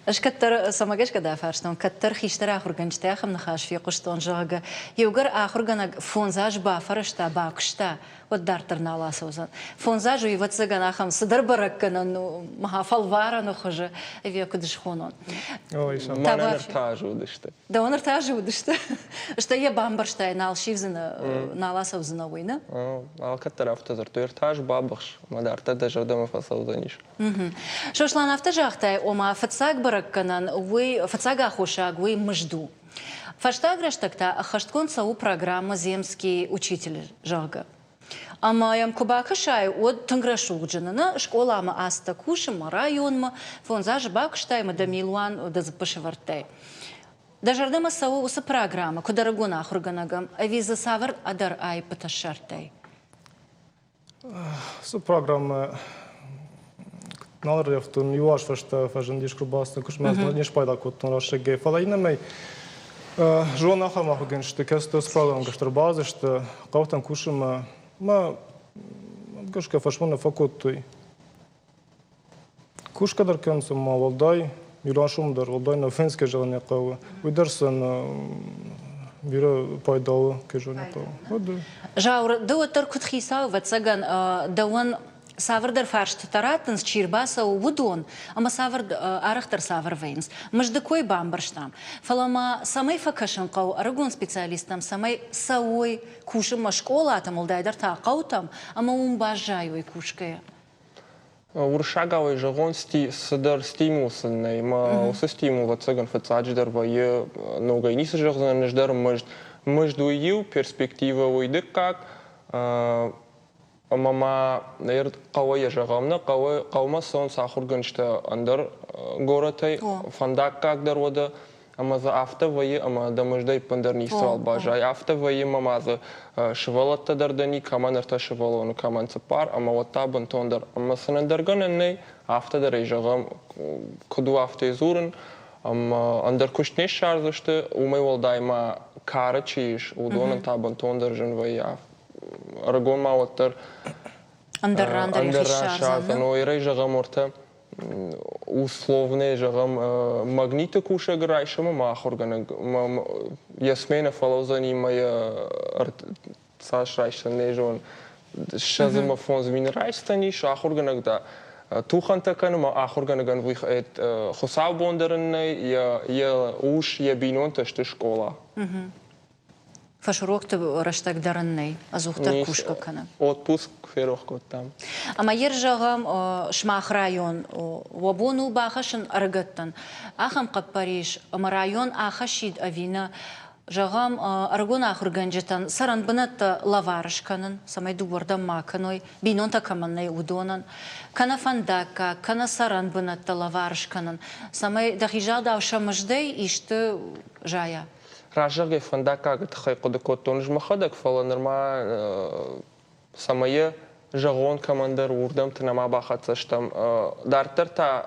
Ӕз кӕддӕр, цӕмӕ гӕсгӕ дӕ фарстон, кӕддӕр хистӕр ахуыргӕнджытӕ ахӕм ныхас фехъуыстон, зӕгъгӕ, иугӕр ахуыргӕнӕг фондз азы бафӕрӕзта, бакуыста, уӕд дарддӕр нал ацӕудзӕн. Фондз азы, ӕвӕццӕгӕн, ахӕм цыдӕр бӕрӕггӕнӕн у, фӕлварӕны хуызы, ӕви куыд схонон. Мӕнӕн ӕртӕ азы уыдысты. Дӕуӕн ӕртӕ азы уыдысты. Стӕй йӕ бамбӕрстай, нал сивдзынӕ, нал ацӕудзынӕ уый, нӕ? Алкӕддӕр афтӕ дзырдтой, ӕртӕ азы бабыхс, ӕмӕ дарддӕр дӕ зӕрдӕмӕ фӕцӕудзӕнис. Сослан, афтӕ загътай, ома фыццаг бӕрӕггӕнӕн уый, фыццаг аххосаг уый мызд у. Фӕстаг рӕстӕг та ӕххӕстгонд цӕуы программӕ «Земский учитель», зӕгъгӕ. Ӕмӕ йӕм куы бакӕсай, уӕд тынг рӕсугъд зыны, нӕ скъоламӕ ацыдтӕ кусынмӕ, районмӕ, фондз азы бакуыстай ӕмӕ дӕ милуан дӕ дзыппы сӕвӕрдтай. Дӕ зӕрдӕмӕ цӕуы уыцы программӕ, куыд ӕрыгон ахуыргӕнӕгӕм, ӕви дзы цавӕр ӕдӕр аиппытӕ ссардтай? Цы программӕ нал ӕрӕййӕфтон, иу аз фӕстӕ фӕзындис куы рбацыдтӕн куыстмӕ, не спайда кодтон рӕстӕгӕй. Фӕлӕ иннӕмӕй зон ахӕм ахуыргӕнджыты, кӕцытӕ уыцы программӕ гӕсгӕ ӕрбацыдысты хъӕутӕм кусынмӕ, мӕ гӕсгӕ фӕсмон нӕ фӕкодтой. Кусгӕ дӕр кӕнынц ӕмӕ уӕлдай ирон сом дӕр уӕлдай нӕ фенц кӕй зӕгъын нӕ хъӕуы, уый дӕр сын бирӕ пайда у, кӕй зӕгъын нӕ хъӕуы. Зауыр, ды уӕддӕр куыд хицау, ӕвӕццӕгӕн, дӕуӕн цавӕрдӕр фарстытӕ раттынц, чи рбацӕуы, уыдон, ӕмӕ цавӕр арӕхдӕр цавӕр вӕййынц. Мызды кой бамбӕрстам. Фӕлӕ ма цӕмӕй фӕкӕсын хъӕуы ӕрыгон специалисттӕм, цӕмӕй цӕуой кусынмӕ скъолатӕм, уӕлдайдӕр та хъӕутӕм, ӕмӕ уым баззайой кусгӕйӕ? Уырыссагау зӕгъон, цыдӕр стимул сын нӕй, мӕ уыцы стимул, ӕвӕццӕгӕн, фыццаджыдӕр вӕййы ногӕй ницы зӕгъдзынӕн, ӕз дӕр мызд. Мызд уый иу, перспективӕ уый дыккаг, ӕмӕ ма ныр хъӕуӕй йӕ зӕгъӕм нӕ хъӕуы, хъӕумӕ цӕуынц ахуыргӕнджытӕ ӕндӕр горӕтӕй, фӕндаггаг дӕр уӕдӕ, ӕмӕ дзы афтӕ вӕййы, ӕмӕ дӕ мыздӕй ӕппындӕр ницыуал баззайы. Афтӕ вӕййы, ӕмӕ ма дзы сывӕллӕттӕ дӕр дӕ кӕмӕн ӕртӕ сывӕллоны, кӕмӕн цыппар, ӕмӕ уӕд та бынтондӕр. Ӕмӕ сын ӕндӕр гӕнӕн нӕй, афтӕ дӕр ӕй зӕгъӕм, куыд у, афтӕ дзурын, ӕмӕ ӕндӕр куыст не ссардзысты, уымӕй уӕлдай ма кары чи ис, уыдонӕн та бынтондӕр зын вӕййы. Ӕрыгон ма уӕддӕр ӕндӕр ран дӕр йӕхи ссардзӕн. Ойрӕй зӕгъӕм, уӕртӕ условнӕй зӕгъӕм, магниты кусӕг райсом ӕмӕ ахуыргӕнӕг йӕ сменӕ фӕлӕудзӕни мӕ йӕ цас райсдзӕн, не зон, 25 мины райсдзӕнис, ахуыргӕнӕг дӕ тухӕнтӕ кӕны ӕмӕ ахуыргӕнӕгӕн хуыцаубон дӕр ын нӕй, йӕ ус, йӕ бинонтӕ сты скъола. Фӕсурокты рӕстӕг дӕр ын нӕй, ӕдзухдӕр кусгӕ кӕны. Отпуск ферох кодтам. Ӕмӕ йе зӕгъӕм, сымах район уӕ бон у бахӕссын ӕрыгӕттӕн ахӕм хъӕппӕрис, ӕмӕ район ахӕссид ӕви нӕ? Зӕгъӕм, ӕрыгон ахуыргӕнджытӕн цӕрӕнбынӕттӕ лӕвар скӕнын, цӕмӕй дыууӕрдӕм ма кӕной, бинонтӕ кӕмӕн нӕй, уыдонӕн, кӕнӕ фӕндаггаг, кӕнӕ цӕрӕнбынӕттӕ лӕвар скӕнын, цӕмӕй дӕхи загъдау сӕ мыздӕй исты зайа. Раззагӕй фӕндаггагы тыххӕй хъуыды кодтон ӕз мӕхӕдӕг, фӕлӕ нырма цӕмӕй йӕ зӕгъон кӕмӕндӕр, уырдӕмты нӕма бахӕццӕ стӕм. Дарддӕр та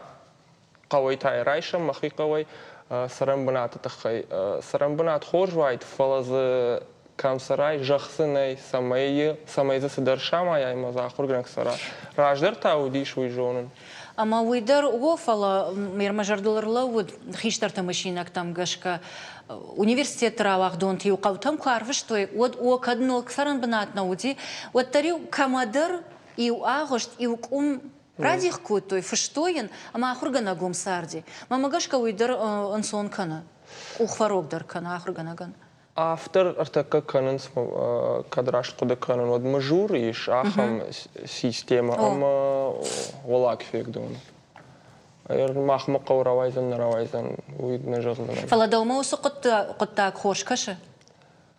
хъӕуӕй та йӕ райсӕм, мӕхи хъӕуӕй, цӕрӕнбынаты тыххӕй. Цӕрӕнбынат хорз уаид, фӕлӕ дзы кӕм цӕрай, зӕхх дзы нӕй, цӕмӕй, цӕмӕй дзы цыдӕр самайай ӕмӕ дзы ахуыргӕнӕг цӕра. Раздӕр та уыдис уый зонын. Ӕмӕ уый дӕр о, фӕлӕ мӕ зӕрдыл ӕрлӕууыд хистӕрты мысинӕгтӕм гӕсгӕ университетты рауагъдонты-иу хъӕутӕм куы арвыстой, уӕд о, кӕд ног цӕрӕнбынат нӕ уыди, уӕддӕр-иу кӕмӕдӕр иу агъуыст, иу къуым радих кодтой, фыстой йын, ӕмӕ ахуыргӕнӕг уым царди. Мӕнмӕ гӕсгӕ уый дӕр ӕнцон кӕны, къух фӕрогдӕр кӕны ахуыргӕнӕгӕн. Автор ӕртӕккӕ кӕнынц, кӕд раст хъуыды кӕнын, уӕд Мызуры ис ахӕм системӕ ӕмӕ Олаг фегдон. Махмӕ хъӕу рауайдзӕн, нӕ рауайдзӕн, уый нӕ зӕгъдзынӕн. Фӕлӕ дӕумӕ уыцы хъуыддаг хорз кӕсы?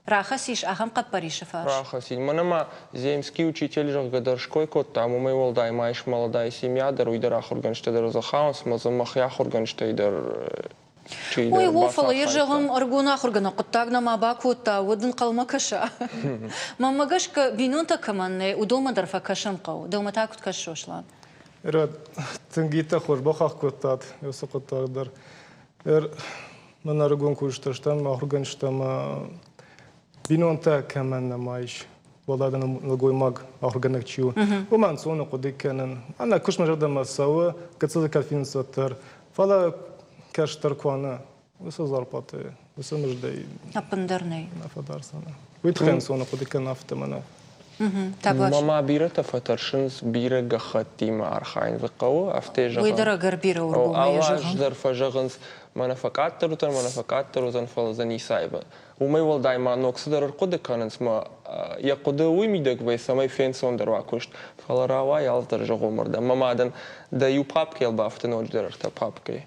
Рахӕцис ахӕм хъӕппӕрисы фарс? Рахӕцин. Мӕнӕ ма земский учитель, зӕгъгӕ дӕр ской кодтам, уымӕй уӕлдай ма ис молодая семья дӕр, уый дӕр ахуыргӕнджытӕ дӕр дзы хауынц, ӕмӕ дзы мӕхи ахуыргӕнджытӕй дӕр чидӕр Уый у, фӕлӕ йӕ зӕгъӕм, ӕрыгон ахуыргӕнӕг хъуыддаг нӕма бакодта, уӕд ӕнхъӕлмӕ кӕса. Мӕнмӕ гӕсгӕ, бинонтӕ кӕмӕн нӕй, уыдонмӕ дӕр фӕкӕсын хъӕуы. Дӕумӕ та куыд кӕсы, Сослан? Тынг иттӕг хорз бахахх кодтат уыцы хъуыддаг дӕр. Мӕн ӕрыгон кусджытӕ стӕм, ахуыргӕнджытӕ ӕмӕ бинонтӕ кӕмӕн нӕма ис, уӕлдайдӕр нӕлгоймаг ахуыргӕнӕг чи у, уымӕ ӕнцон у хъуыды кӕнын. Ӕнӕ куыст мӕ зӕрдӕмӕ цӕуы, гыццыл дзы кӕд фидынц уӕддӕр. Фӕлӕ кӕстӕр куы ӕнӕ уыцы зарплатӕ, уыцы мыздӕй ӕппындӕр нӕй. Нӕ фӕдардзӕн. Уый тыххӕй ӕнцон у хъуыды кӕнын афтӕ мӕнӕ. Мама бирӕтӕ фӕтӕрсынц бирӕ гӕххӕттимӕ архайын дзы хъӕуы, афтӕ зӕгъӕм. Уый дӕр ӕгӕр бирӕ уыргомӕй Алы аз дӕр фӕзӕгъынц, мӕнӕ фӕкъаддӕр уыдзӕн, мӕнӕ фӕкъаддӕр уыдзӕн, фӕлӕ дзы ницы аивы. Уымӕй уӕлдай ма ног цыдӕр ӕрхъуыды кӕнынц мӕ йӕ хъуыды уый мидӕг вӕййы, цӕмӕй фенцондӕр уа куыст. Фӕлӕ рауайы алцыдӕр зыгъуымырдӕм. Мӕ мадӕн дӕ иу папкӕйыл бафты ноджыдӕр ӕртӕ папкӕйы.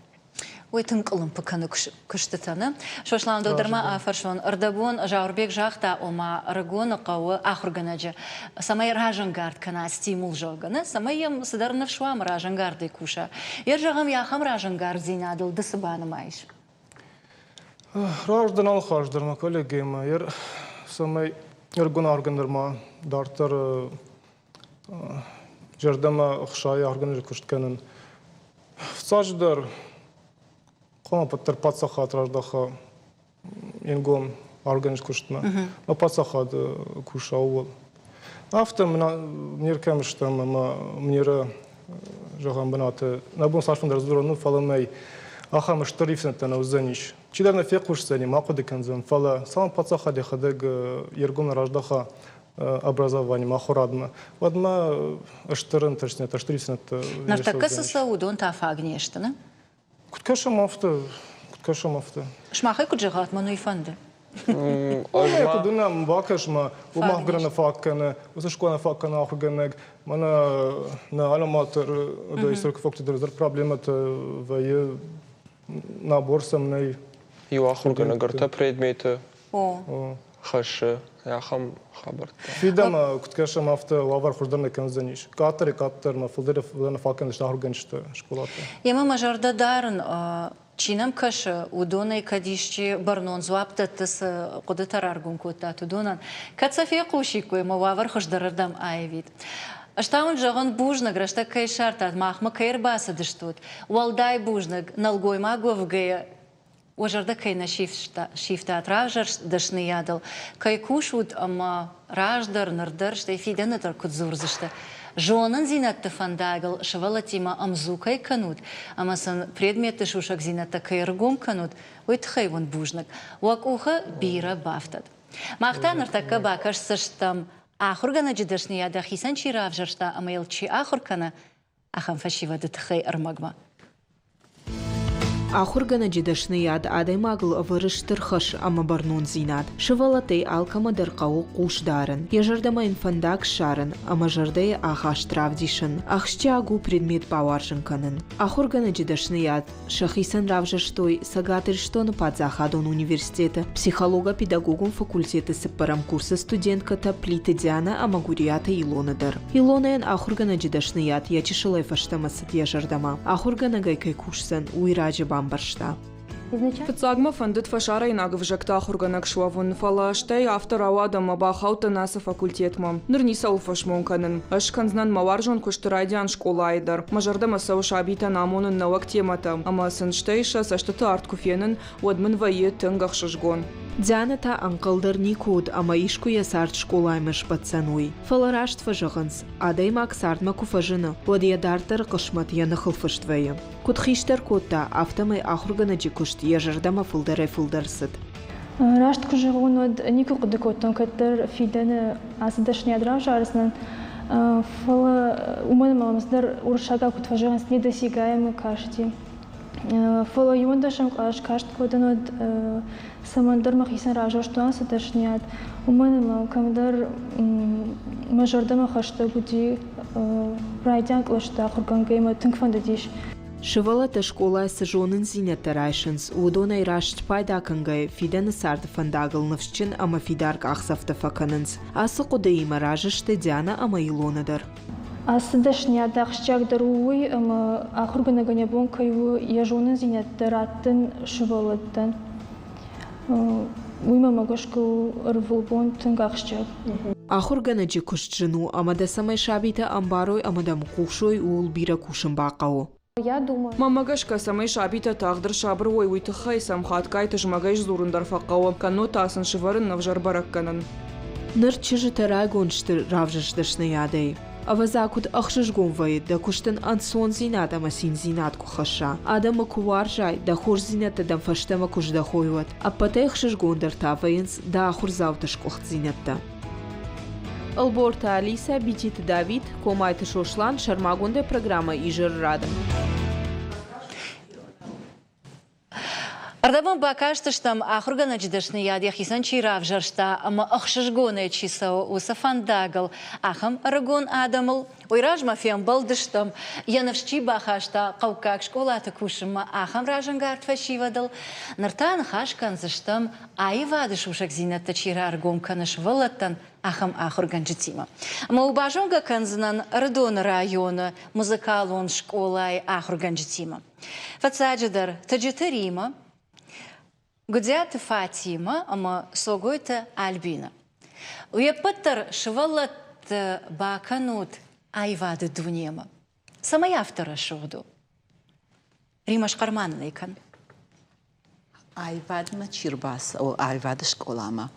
Уый тынг къуылымпы кӕны куыстытӕ, нӕ? Сослан, дӕу дӕр ма афӕрсон. Ӕрдӕбон Зауырбег загъта, ома ӕрыгоны хъӕуы ахуыргӕнӕджы, цӕмӕй разӕнгард кӕна стимул, зӕгъгӕ, нӕ? Цӕмӕй йӕм цыдӕр ныфс уа ӕмӕ разӕнгардӕй куса. Йе зӕгъӕм, йӕ ахӕм разӕнгарддзинадыл ды цы банымайыс? Раздӕр нал хуӕздӕр мӕ коллегӕимӕ, цӕмӕй ӕрыгон ахуыргӕнӕг ма дарддӕр зӕрдӕмӕ ӕхсайы ахуыргӕнӕджы куыст кӕнын. Фыццаджыдӕр, хъуамӕ ӕппӕтдӕр паддзахад раздаха йе нгом ахуыргӕнӕджы куыстмӕ. Мӕ паддзахад куса ууыл. Афтӕ не ркӕм стӕм ӕмӕ мнеры зӕгъӕм бынаты нӕ бон цасфӕндӕр дзурӕн у, фӕлӕ нӕй ахӕм стыр ивддзинӕдтӕ нӕ уыдзӕнис. Чидӕр нӕ фехъусдзӕни, ма хъуыды кӕндзӕн, фӕлӕ цалынмӕ паддзахад йӕхӕдӕг йе ргом нӕ раздаха образованиемӕ, ахуырадмӕ, уӕдмӕ стыр ӕнтыстдзинӕдтӕ, стыр ивддзинӕдтӕ Ныртӕккӕ цы цӕуы, уыдон та фаг не сты, нӕ? Куыд кӕсӕм, афтӕ, куыд кӕсӕм, афтӕ. Сымахӕй куыд зӕгъат, мӕн уый фӕнды. Ӕмӕ куыд уынӕм, бакӕс-ма, уым ахуыргӕнӕг фаг кӕны, уыцы скъола фаг кӕны ахуыргӕнӕг, мӕнӕ нӕ алӕмӕтыр историк факультеты дӕр проблемӕтӕ вӕййы, набор сӕм нӕй. Иу ахуыргӕнӕг ӕртӕ предметы хӕссы ахӕм хабӕрттӕ. Фидӕмӕ куыд кӕсӕм, афтӕ уавӕр хуыздӕр нӕ кӕндзӕнис. Къаддӕрӕй къаддӕрмӕ, фылдӕрӕй фылдӕр нӕ фаг кӕндзысты ахуыргӕнджыты скъолаты. Емӕ мӕ зӕрдӕ дарын, чи нӕм кӕсы, уыдонӕй кӕд исчи бӕрнон дзуапп дӕтты, цы хъуыдытӕ раргом кодтат, уыдонӕн, кӕд сӕ фехъусиккой, мӕ уавӕр хуыздӕрырдӕм аивид. Ӕз та уын зӕгъын бузныг, рӕстӕг кӕй ссардтат, махмӕ кӕй ӕрбацыдыстут. Уӕлдай бузныг, нӕлгоймаг уӕвгӕйӕ уӕ зӕрдӕ кӕй нӕ сивтат равзӕрст дӕсныйадыл, кӕй кусут ӕмӕ раздӕр, ныр дӕр, стӕй фидӕны дӕр куыд дзурдзысты, зонындзинӕдты фӕндагыл сывӕллӕттимӕ ӕмдзу кӕй кӕнут ӕмӕ сын предметты сусӕгдзинӕдтӕ кӕй ӕргом кӕнут, уый тыххӕй уын бузныг. Уӕ къухы бирӕ бафтӕд. Мах та ныртӕккӕ бакӕсдзыстӕм, ахуыргӕнӕджы дӕсныйад йӕхицӕн чи равзӕрста ӕмӕ йыл чи ахуыр кӕны, ахӕм фӕсивӕды тыххӕй ӕрмӕгмӕ. Ахуыргӕнӕджы дӕсныйад адӕймагыл ӕвӕры стыр хӕс ӕмӕ бӕрнондзинад. Сывӕллӕттӕй алкӕмӕ дӕр хъӕуы хъус дарын, йӕ зӕрдӕмӕ йын фӕндаг ссарын ӕмӕ зӕрдӕйы ахаст равдисын. Ахсджиаг у предмет бауарзын кӕнын. Ахуыргӕнӕджы дӕсныйад сӕхицӕн равзӕрстой Цӕгат Ирыстоны паддзахадон университеты психолого-педагогон факультеты цыппӕрӕм курсы студенткӕтӕ Плиты Дианӕ ӕмӕ Гуыриаты Илона дӕр. Илонӕйӕн ахуыргӕнӕджы дӕсныйад йӕ чысылӕй фӕстӕмӕ цыд йӕ зӕрдӕмӕ. Ахуыргӕнӕгӕй кӕй кусдзӕн, уый раджы бамбӕрста. Фыццаг мӕ фӕндыд фӕсарӕйнаг ӕвзӕгты ахуыргӕнӕг суӕвын, фӕлӕ стӕй афтӕ рауад ӕмӕ бахаудтӕн ацы факультетмӕ. Ныр ницӕуыл фӕсмон кӕнын. Ӕз скӕндзынӕн мӕ уарзон куысты райдиан скъолайы дӕр. Мӕ зӕрдӕмӕ цӕуы сабитӕн амонын нӕуӕг темӕтӕ, ӕмӕ сын стӕй сӕ цӕстыты арт куы фенын, уӕд мын вӕййы тынг ӕхсызгон. Дианӕ та ӕнхъӕл дӕр никуы уыд ӕмӕ искуы йӕ цард скъолаимӕ сбӕтдзӕн, уый. Фӕлӕ раст фӕзӕгъынц, адӕймаг цардмӕ куы фӕзыны, уӕд йӕ дарддӕры хъысмӕт йӕ ныхыл фыст вӕййы. Куыд хистӕр кодта, афтӕмӕй ахуыргӕнӕджы куыст йӕ зӕрдӕмӕ фылдӕрӕй-фылдӕр цыд. Раст куы зӕгъон, уӕд никуы хъуыды кодтон, кӕддӕр фидӕны ацы дӕсныйад равзардзынӕн. Фӕлӕ уымӕн ӕмӕ мӕм цыдӕр уырыссагау куыд фӕзӕгъынц, недосягаемый касти. Фӕлӕ иуӕндӕсӕм кълас каст куы уыдтӕн, уӕд цӕмӕндӕр мӕхицӕн равзӕрстон ацы дӕсныйад, уымӕн ӕмӕ кӕмдӕр мӕ зӕрдӕмӕ хӕстӕг уыди райдиан кълӕсты ахуыргӕнгӕ мӕ тынг фӕндыдис. Сывӕллӕттӕ скъолайы цы зонындзинӕдтӕ райсынц, уыдонӕй раст пайда кӕнгӕйӕ фидӕны царды фӕндагыл ныфсджын ӕмӕ фидар къахдзӕфтӕ фӕкӕнынц. Ацы хъуыдыимӕ разы сты Дианӕ ӕмӕ Илона дӕр. Ацы дӕсныйад ахсджиагдӕр у уый, ӕмӕ ахуыргӕнӕгӕн йӕ бон кӕй у йӕ зонындзинӕдтӕ раттын сывӕллӕттӕн. Уый мӕмӕ гӕсгӕ у ӕрвылбон тынг ахсджиаг. Ахуыргӕнӕджы куыст зын у ӕмӕ дӕ цӕмӕй сабитӕ ӕмбарой ӕмӕ дӕм хъусой, ууыл бирӕ кусын бахъӕуы. Мӕнмӕ гӕсгӕ, цӕмӕй сабитӕ тагъд ӕрсабыр уой, уый тыххӕй сӕм хатгай тызмӕгӕй сдзурын дӕр фӕхъӕуы, кӕннод та сын сывӕрын ӕвзӕр бӕрӕггӕнӕн. Ныр чызджытӕ райгонд сты равзӕрст дӕсныйадӕй. Ӕвӕдза, куыд ӕхсызгон вӕййы, дӕ куыстӕн ӕнцондзинад ӕмӕ циндзинад куы хӕсса, адӕмы куы уарзай, дӕ хорздзинӕдтӕ дӕм фӕстӕмӕ куы здӕхой, уӕд. Ӕппӕтӕй ӕхсызгондӕр та вӕййынц дӕ ахуырдзауты сгуыхтдзинӕдтӕ. Ӕлборты Алисӕ, Бититы Давид, Комайты Сослан, сӕрмагондӕй программӕ «Изӕры рады». Ӕрдӕбон бакастыстӕм, ахуыргӕнӕджы дӕсныйад йӕхицӕн чи равзӕрста ӕмӕ ӕхсызгонӕй чи цӕуы, уыцы фӕндагыл, ахӕм ӕрыгон адӕмыл. Уый размӕ фембӕлдыстӕм, йӕ ныфс чи бахаста хъӕуккаг скъолаты кусынмӕ, ахӕм разӕнгард фӕсивӕдыл. Ныр та ныхас кӕндзыстӕм, аивады сусӕгдзинӕдтӕ чи раргом кӕны сывӕллӕттӕн, ахӕм ахуыргӕнджытимӕ. Ӕмӕ у базонгӕ кӕндзынӕн Ӕрыдоны районы музыкалон скъолайы ахуыргӕнджытимӕ. Фыццаджыдӕр Тыджыты Римӕ, Гуыдиаты Фатимӕ ӕмӕ Цогойты Альбинӕ. Уе ппӕт дӕр сывӕллӕтты бакӕнут аивады дунемӕ. Цӕмӕй афтӕ рӕсугъд у? Римӕ, схъӕр-ма нын ӕй кӕн. Аивадмӕ чи рбацӕуы, аивады скъоламӕ,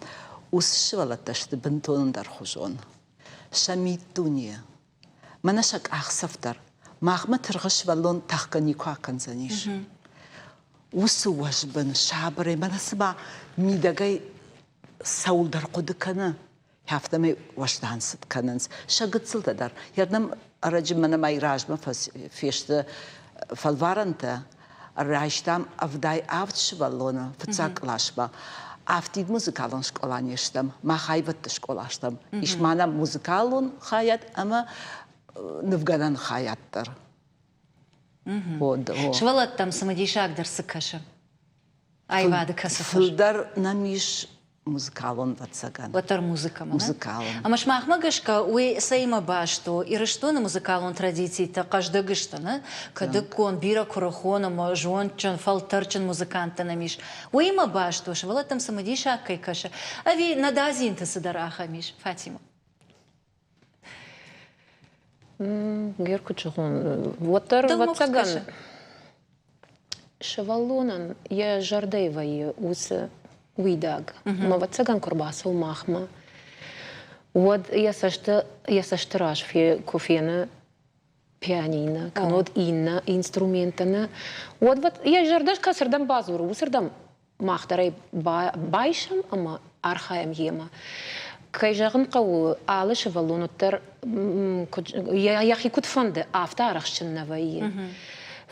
уыцы сывӕллӕттӕ сты бынтон ӕндӕрхуызон. Сӕ миддуне, мӕнӕ сӕ къахдзӕф дӕр махмӕ тыргъы сывӕллон тӕхгӕ никуы акӕндзӕнис. Уыцы уӕзбын, сабырӕй, мӕнӕ цыма мидӕгӕй цӕуылдӕр хъуыды кӕны, афтӕмӕй уӕздан цыд кӕнынц. Сӕ гыццылтӕ дӕр. Йӕ ӕрӕджы мӕнӕ мӕй размӕ фесты фӕлварӕнтӕ, райстам 77 сывӕллоны фыццаг къласмӕ. Афтид музыкалон скъола не стӕм, мах аивӕдты скъола стӕм. Ис ма нӕм музыкалон хайад ӕмӕ нывгӕнӕн хайад дӕр. Сывӕллӕттӕм цымыдисагдӕр цы кӕсы? Аивады кӕцы хуыз? Фылдӕр нӕм ис музыкалон ӕвӕццӕгӕн. Уӕддӕр музыкӕмӕ. Музыкалон. Ӕмӕ сымахмӕ гӕсгӕ уый цӕимӕ баст у? Ирыстоны музыкалон традицитӕ хъӕздыг сты, нӕ? Кӕдыккон, бирӕ куырыхон ӕмӕ зондджын, фӕлтӕрджын музыканттӕ нӕм ис. Уыимӕ баст у, сывӕллӕттӕм цымыдисаг кӕй кӕсы, ӕви нӕ дадзинты цыдӕр ахӕм ис, Фатимӕ? Гер куыд зӕгъон, уӕддӕр ӕвӕццӕгӕн сывӕллонӕн йӕ зӕрдӕйы вӕййы уыцы уидаг. Ӕмӕ ӕвӕццӕгӕн куы ӕрбацӕуы махмӕ, уӕд йӕ цӕсты йӕ цӕсты раз куы фены пианино, кӕннод иннӕ инструменттӕ нӕ, уӕд йӕ зӕрдӕ кӕцырдӕм бадзуры, уыцырдӕм мах дӕр ӕй байсӕм ӕмӕ архайӕм йемӕ. Кӕй зӕгъын хъӕуы, алы сывӕллон уӕддӕр йӕхи куыд фӕнды, афтӕ арӕхстджын нӕ вӕййы.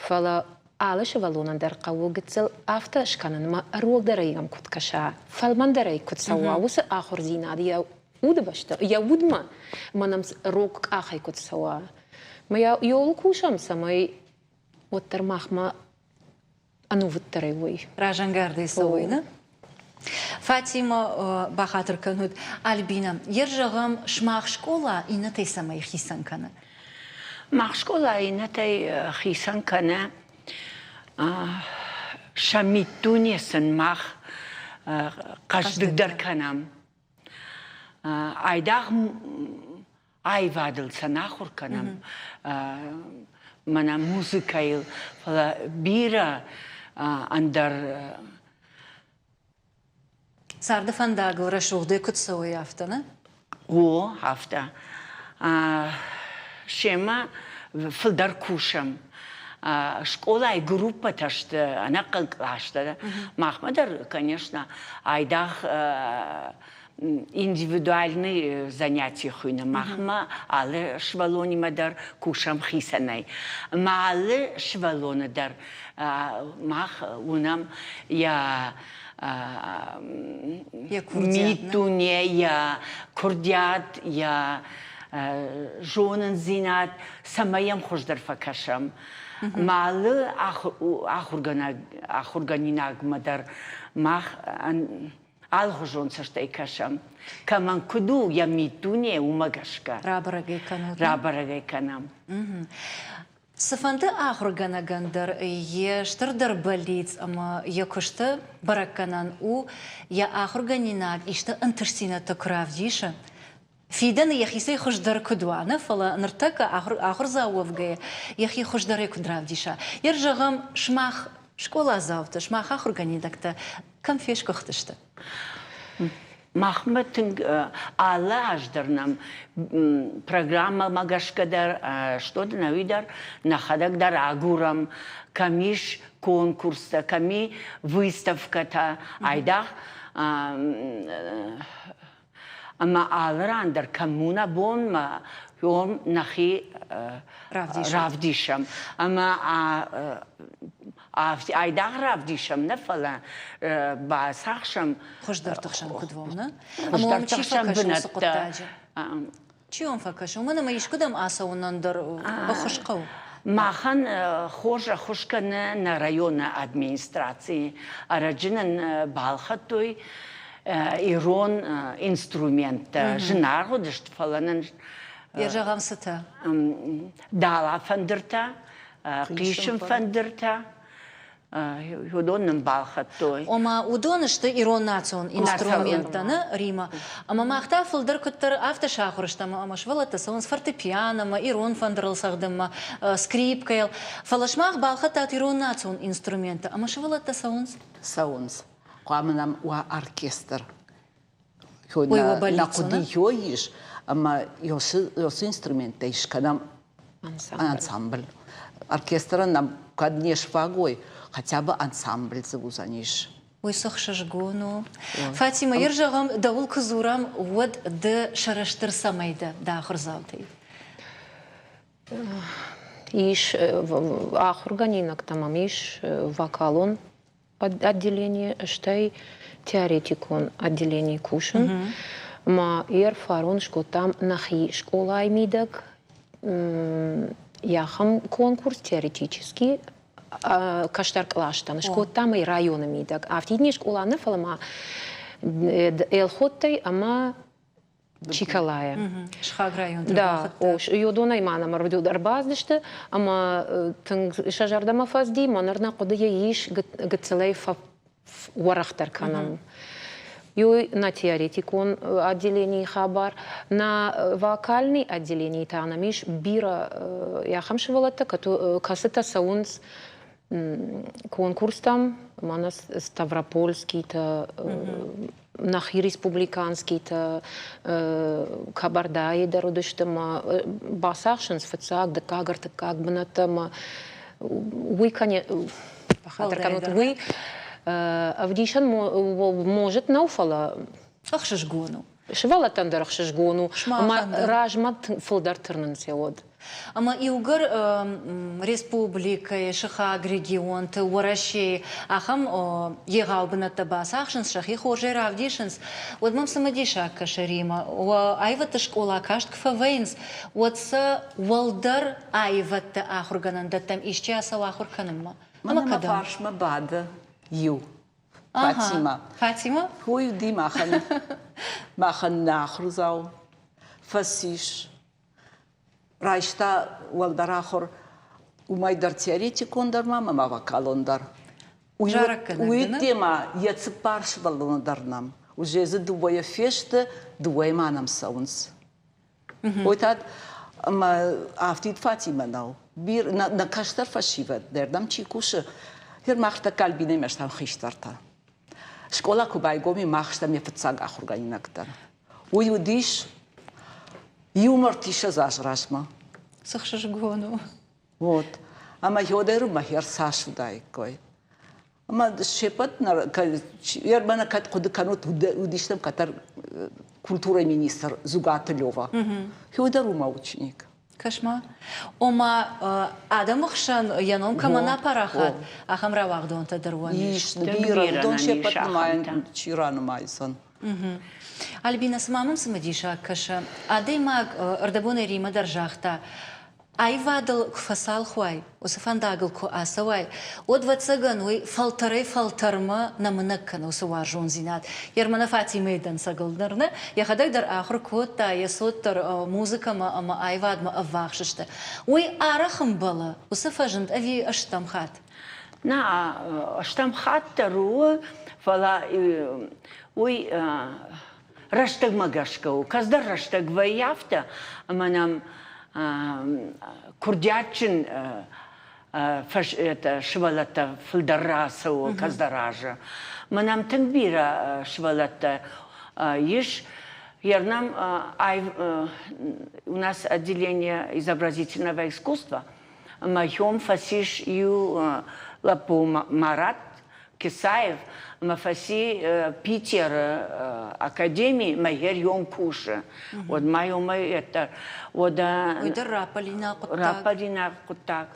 Фӕлӕ. Алы сывӕллонӕн дӕр хъӕуы гыццыл афтӕ скӕнын ӕмӕ рогдӕрӕй йӕм куыд кӕса, фӕлмӕндӕрӕй куыд цӕуа, уыцы ахуырдзинад йӕ уды бӕсты, йӕ удмӕ мӕнӕм рог къахӕй куыд цӕуа. Мӕ йӕ кусӕм, цӕмӕй уӕддӕр махмӕ ӕнувыддӕрӕй уой. Разӕнгардӕй цӕуой, нӕ? Фатимӕ, бахатыр кӕнут, Альбина, ер зӕгъӕм, сымах скъола иннӕтӕй цӕмӕй хицӕн кӕны? Мах скъола иннӕтӕй хицӕн кӕны сӕ миддуне сын мах хъӕздыгдӕр кӕнӕм. Айдагъ аивадыл сӕ нӕ ахуыр кӕнӕм, мӕнӕ музыкӕйыл, фӕлӕ бирӕ ӕндӕр Царды фӕндагыл рӕсугъдӕй куыд цӕуой, афтӕ, нӕ? О, афтӕ. Семӕ фылдӕр кусӕм. Скъолайы группӕтӕ сты, ӕнӕхъӕн къластӕ. Махмӕ дӕр, конечно, айдагъ индивидуальный занятие хуыйны. Махмӕ алы сывӕллонимӕ дӕр кусӕм хицӕнӕй. Ӕмӕ алы сывӕллоны дӕр мах уынӕм йӕ миддуне, йӕ курдиат, йӕ зонындзинад, цӕмӕй йӕм хуыздӕр фӕкӕсӕм. Ӕмӕ алы ахуыргӕнинагмӕ дӕр мах алыхуызон цӕстӕй кӕсӕм. Кӕмӕн куыд у йӕ миддуне, уымӕ гӕсгӕ. Рабӕрӕг ӕй кӕнут. Рабӕрӕг ӕй кӕнӕм. Цыфӕнды ахуыргӕнӕгӕн дӕр йе стырдӕр бӕллиц ӕмӕ йӕ куысты бӕрӕггӕнӕн у, йӕ ахуыргӕнинаг исты ӕнтыстдзинӕдтӕ куы равдисы, фидӕны йӕхицӕй хуыздӕр куыд уа, нӕ фӕлӕ ныртӕккӕ ахуырдзау уӕвгӕйӕ йӕхи хуыздӕрӕй куыд равдиса. Йе зӕгъӕм, сымах скъоладзаутӕ, сымах ахуыргӕнинӕгтӕ кӕм фесгуыхтысты? Махмӕ тынг алы аз дӕр нӕм программӕмӕ гӕсгӕ дӕр, что нӕуи дӕр, нӕхӕдӕг дӕр агурӕм, кӕм ис конкурстӕ, кӕм и выставкӕтӕ, айдагъ ӕмӕ алы ран дӕр коммуна бонмӕ уым нӕхи равдисӕм. Ӕмӕ айдагъ равдисӕм нӕ, фӕлӕ бацахсӕм хуыздӕрты хсӕн куыд уӕм, нӕ? Ӕмӕ уӕм чи фӕкӕсы уыцы хъуыддаджы? Чи уӕм фӕкӕсы? Уымӕн ӕмӕ искуыдӕм ацӕуынӕн дӕр ӕххуыс хъӕуы. Махӕн хорз ӕххуыс кӕны нӕ районы администраци. Ӕрӕджы нын балхӕдтой ирон инструменттӕ. Зынаргъ уыдысты, фӕлӕ нын Йӕ зӕгъӕм цытӕ? Дала фӕндыртӕ, хъисын фӕндыртӕ, уыдон нын балхӕдтой. Ома уыдон сты ирон национ инструменттӕ, нӕ, Рима? Ӕмӕ мах та фылдӕр куыддӕр афтӕ сахуыр стӕм, ӕмӕ сывӕллӕттӕ цӕуынц фортепианомӕ, ирон фӕндырыл цӕгъдынмӕ, скрипкӕйыл. Фӕлӕ сымах балхӕдтат ирон национ инструменттӕ, ӕмӕ сывӕллӕттӕ цӕуынц? Цӕуынц. Хъуамӕ нӕм уа оркестр. Нӕ хъуыды ис, ӕмӕ уыцы инструменттӕй скӕнӕм ансамбль. Оркестрӕн нӕм кӕд не сфаг уой, хотя бы ансамбль дзы уыдзӕнис. Уый цы хсызгон у. Фатимӕ, ер зӕгъӕм, дӕуыл куы дзурӕм, уӕд ды сӕрыстыр цӕмӕй дӕ дӕ ахуырдзаутӕй? Ис ахуыргӕнинӕгтӕ мӕм ис вокалон отделение, стӕй теоретикон отделенийы кусын. Ӕмӕ йӕ фарон скодтам нӕхи скъолайы мидӕг ахӕм конкурс теоретический кӕстӕр къластӕн. Скодтам ӕй районы мидӕг. Афтид не скъола нӕ, фӕлӕ ма Элхоттӕй ӕмӕ Чиколайы. Сыхаг районты Да, Йодонӕй ма нӕм ӕрбацыдысты ӕмӕ тынг сӕ зӕрдӕмӕ фӕцыди, мӕ ныр нӕ хъуыдыйы ис гыццылӕй уӕрӕхдӕр кӕнӕм. Ёй на теоретикон отделенийы хабар, на вокальный отделенийы та нӕм ис бирӕ ахӕм сывӕллӕттӕ, кӕцытӕ цӕуынц конкурстӕм, мӕнӕ Ставропольскийтӕ, нӕхи республиканскийтӕ, Кабардайы дӕр уыдысты ӕмӕ бацахсынц фыццаг, дыккаг, ӕртыккаг бынӕттӕ ӕмӕ уый, бахатыр кӕнут, уый ӕвдисӕн может нӕу, фӕлӕ ӕхсызгон у. Сывӕллӕттӕн дӕр ӕхсызгон у, ӕмӕ размӕ фылдӕр тырнынц уӕд. Ӕмӕ иугӕр республикӕйы, сыхаг регионты, Уӕрӕсейы ахӕм егъау бынӕттӕ бацахсынц, сӕхи хорзӕй равдисынц, уӕд мӕм цымыдисаг кӕсы Римӕ. Уӕ аивӕдты скъола каст куы фӕвӕййынц, уӕд сӕ уӕлдӕр аивӕдты ахуыргӕнӕндӕттӕм исчи ацӕуы ахуыр кӕнынмӕ? Ӕмӕ мӕ фарсмӕ бады иу Фатимӕ. Фатимӕ? Уый уыди махӕн, махӕн нӕ ахуырдзау фӕцис. Райста уӕлдӕр ахуыр, уымӕй дӕр теоретикон дӕр ма ӕмӕ вокалон дӕр. Уый ма йӕ цыппар сывӕллоны дӕр нӕм. Уже дзы дыууӕйӕ фесты, дыууӕйы ма нӕм цӕуынц. Уый та ӕмӕ афтид Фатимӕ нӕу. Нӕ кӕстӕр фӕсивӕд дӕр нӕм чи кусы, гьер мах тӕккӕ Альбинӕимӕ стӕм хистӕртӕ. Скъола куы байгом и, мах стӕм йӕ фыццаг ахуыргӕнинӕгтӕ. Уый уыдис иу мартиссӕдз азы размӕ. Цы хсызгон у. Вот. Ӕмӕ йодӕры мӕхи ӕрцас уыдаиккой. Ӕмӕ се ппӕт мӕнӕ кӕд хъуыды кӕнут, уыдистӕм кӕддӕр культурӕйы министр Зугаты Лева. Федор у мӕ ученик. Кӕс-ма. Ома, адӕмы хсӕн йӕ ном кӕмӕн апарахат, ахӕм рауагъдонтӕ дӕр уӕм ис. Бирӕ, уыдон се ппӕт нымайын чи ранымайдзӕн. Альбина, цыма мӕм цымыдисаг кӕсы, адӕймаг ӕрдӕбонӕй Римӕ дӕр загъта, Аивадыл куы фӕцалх уай, уыцы фӕндагыл куы ацӕуай, уӕд, ӕвӕццӕгӕн, уый фӕлтӕрӕй-фӕлтӕрмӕ нӕ мынӕг кӕны уыцы уарзондзинад. Ермана Фатимӕйы дӕнцӕгыл дӕр нӕ, йӕхӕдӕг дӕр ахуыр кодта, йӕ цот дӕр музыкӕмӕ ӕмӕ аивадмӕ ӕввахс сты. Уый арӕх ӕмбӕлы уыцы фӕзынд ӕви стӕм хатт? Нӕ, стӕм хатт дӕр у, фӕлӕ уый рӕстӕгмӕ гӕсгӕ у. Кӕцдӕр рӕстӕг вӕййы афтӕ, ӕмӕ нӕм курдиатджын сывӕллӕттӕ фылдӕр рацӕуы кӕцдӕр азы. Мӕ нӕм тынг бирӕ сывӕллӕттӕ ис. Ернам у нас отделение изобразительного искусства. Ӕмӕ хьом фӕцис иу лӕппу Марат Кесаев ӕмӕ фӕци Питеры академи мӕ гьер йом кусы. Уӕд ма йомӕй ӕддӕр. Уӕдӕ Уый дӕр раппӕлинаг хъуыддаг. Раппӕлинаг хъуыддаг.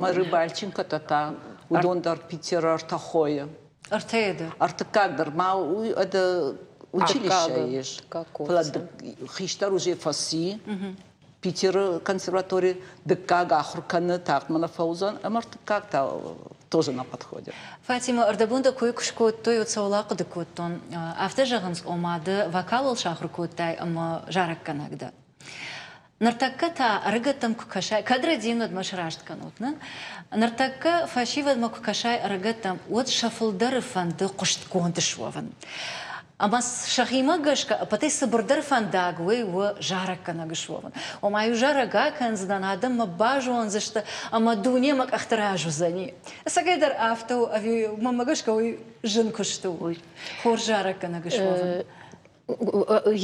Мӕ Рыбальченко-тӕ та, уыдон дӕр Питеры ӕртӕ хойы. Ӕртӕйы дӕр? Ӕртыккаг дӕр ма уый это училище ис. Фӕлӕ хистӕр уже фӕци. Питеры консерваторий дыккаг ахуыр кӕны, тагъд мӕ нӕ фӕуыдзӕн, ӕмӕ ӕртыккаг та тоже на подходе. Фатима, ӕрдӕбон дӕ кой куы скодтой, уӕд цӕуыл ахъуыды кодтон? Афтӕ зӕгъынц, ома ды вокалыл сахуыр кодтай ӕмӕ зарӕггӕнӕг дӕ. Ныртӕккӕ та ӕрыгӕттӕм куы кӕсай, кӕд рӕдийын, уӕд мӕ сраст кӕнут, нӕ? Ныртӕккӕ фӕсивӕдмӕ куы кӕсай ӕрыгӕттӕм, уӕд сӕ фылдӕры фӕнды хъуыстгонд суӕвын. Ӕмӕ сӕхимӕ гӕсгӕ ӕппӕтӕй цыбырдӕр фӕндаг уый у зарӕггӕнӕг суӕвын. Ома-иу зарӕг акӕндзынӕн, адӕм мӕ базондзысты ӕмӕ дуне мӕ къӕхты раз уыдзӕни. Ӕцӕгӕйдӕр афтӕ у, ӕви мӕнмӕ гӕсгӕ уый зын куыст у, хорз зарӕггӕнӕг суӕвын?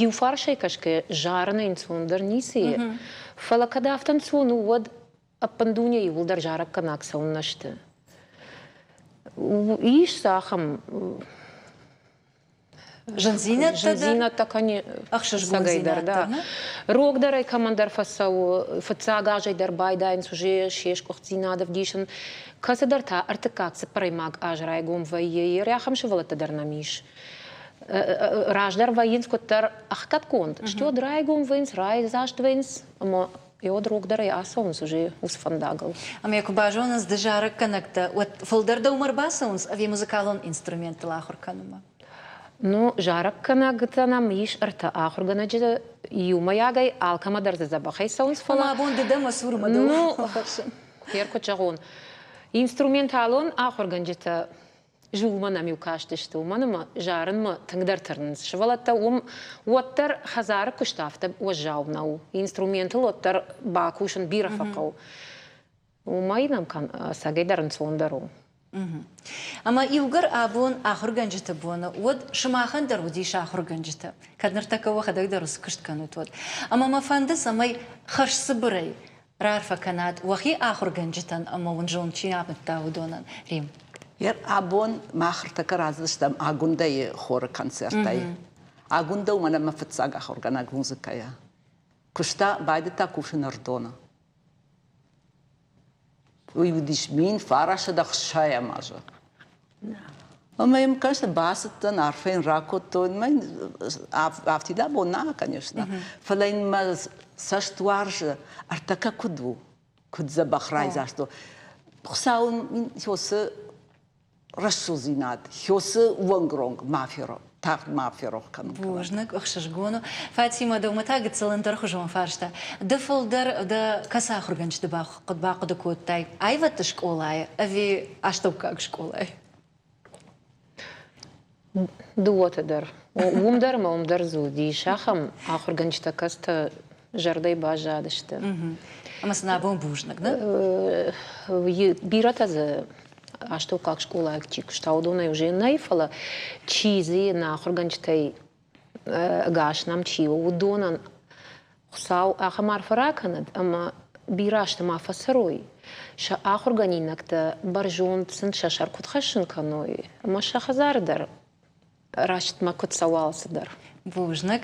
Иу фарсӕй кӕсгӕ, зарын ӕнцондӕр ницы и, фӕлӕ кӕд афтӕ ӕнцон у, уӕд ӕппындуне иууылдӕр зарӕггӕнӕг цӕуылнӕ сты? Ис дзы ахӕм зындзинӕдтӕ зындзинӕдтӕ ӕхсызгондзинӕдтӕ дӕр. Рогдӕрӕй кӕмӕндӕр фӕцӕуы, фыццаг азӕй дӕр байдайынц уже се сгуыхтдзинад ӕвдисын. Кӕцыдӕр та ӕртыккаг, цыппӕрӕймаг аз райгом вӕййы, ахӕм сывӕллӕттӕ дӕр нӕм ис. Раздӕр вӕййынц куыддӕр ӕхгӕдгонд, стӕй уӕд райгом вӕййынц, райдзаст вӕййынц ӕмӕ уӕд рогдӕрӕй ацӕуынц уже уыцы фӕндагыл. Ӕмӕ куы базонынц ды зарӕггӕнӕгтӕ, уӕд фылдӕр дӕумӕ ӕрбацӕуынц ӕви музыкалон инструменттыл ахуыр кӕнынмӕ? Ну, зарӕггӕнӕгтӕ нӕм ис ӕртӕ ахуыргӕнӕджы иумӕйагӕй, алкӕмӕ дӕр дзы дзӕбӕхӕй цӕуынц, фӕлӕ... Абон ды дӕ мӕ цурмӕ дӕу фӕрсын. Хер куыд зӕгъон, инструменталон ахуыргӕнджытӕ зулмӕ нӕм-иу кастысты, уымӕн ӕмӕ зарынмӕ тынгдӕр тырнынц. Сывӕллӕттӕ уым уӕддӕр хӕдзары куыст афтӕ уӕззау нӕу. Инструментыл уӕддӕр бакусын бирӕ фӕхъӕуы. Уымӕй нӕм ӕцӕгӕйдӕр ӕнцондӕр у. Ӕмӕ иугӕр абон ахуыргӕнджыты боны, уӕд сымахӕн дӕр уыдис ахуыргӕнджытӕ, кӕд ныртӕккӕ уӕхӕдӕг дӕр уыцы куыст кӕнут, уӕд. Ӕмӕ мӕ фӕнды, цӕмӕй хӕрзцыбырӕй раарфӕ кӕнат уӕхи ахуыргӕнджытӕн ӕмӕ уын зонд чи амыдта, уыдонӕн. Рим. Абон мах ӕртӕккӕ радзырдыстӕм Агуындӕйы хоры концертӕй. Агуындӕ у мӕнӕ мӕ фыццаг ахуыргӕнӕг музыкӕйӕ. Куыста, байдыдта кусын Ӕрдоны. Уый уыдис 1960 азы. Ӕмӕ йӕм, конечно, бацыдтӕн, арфӕ йын ракодтон. Мӕ афтид абон нӕ, конечно, фӕлӕ йын мӕ цӕст уарзы, ӕртӕккӕ куыд у, куыд дзӕбӕх райдзаст у. Хуыцау ын уыцы рӕсугъддзинад, хёсы уӕнгронг ма ферох, тагъд ма ферох кӕнын. Бузныг, ӕхсызгон у. Фатимӕ, дӕумӕ та гыццыл ӕндӕрхуызон фарста. Ды фылдӕр дӕ кӕцы ахуыргӕнджыты бахъуыды кодтай? Аивӕдты скъолайы ӕви астӕуккаг скъолайы? Дыууӕты дӕр. Уым дӕр ӕмӕ уым дӕр дзы уыдис ахӕм ахуыргӕнджытӕ, кӕцытӕ зӕрдӕй баззадысты. Ӕмӕ сын абон бузныг, нӕ? Бирӕтӕ дзы астӕуккаг скъолайы чи куыста, уыдонӕй уже нӕй, фӕлӕ чи дзы нӕ ахуыргӕнджытӕй ӕгас нӕм чи у, уыдонӕн Хуыцау ахӕм арфӕ ракӕнӕд, ӕмӕ бирӕ азты ма фӕцӕрой, сӕ ахуыргӕнинӕгтӕ бӕрзонд сын сӕ сӕр куыд хӕссын кӕной, ӕмӕ сӕ хӕдзары дӕр рӕстмӕ куыд цӕуа алцыдӕр. Бузныг.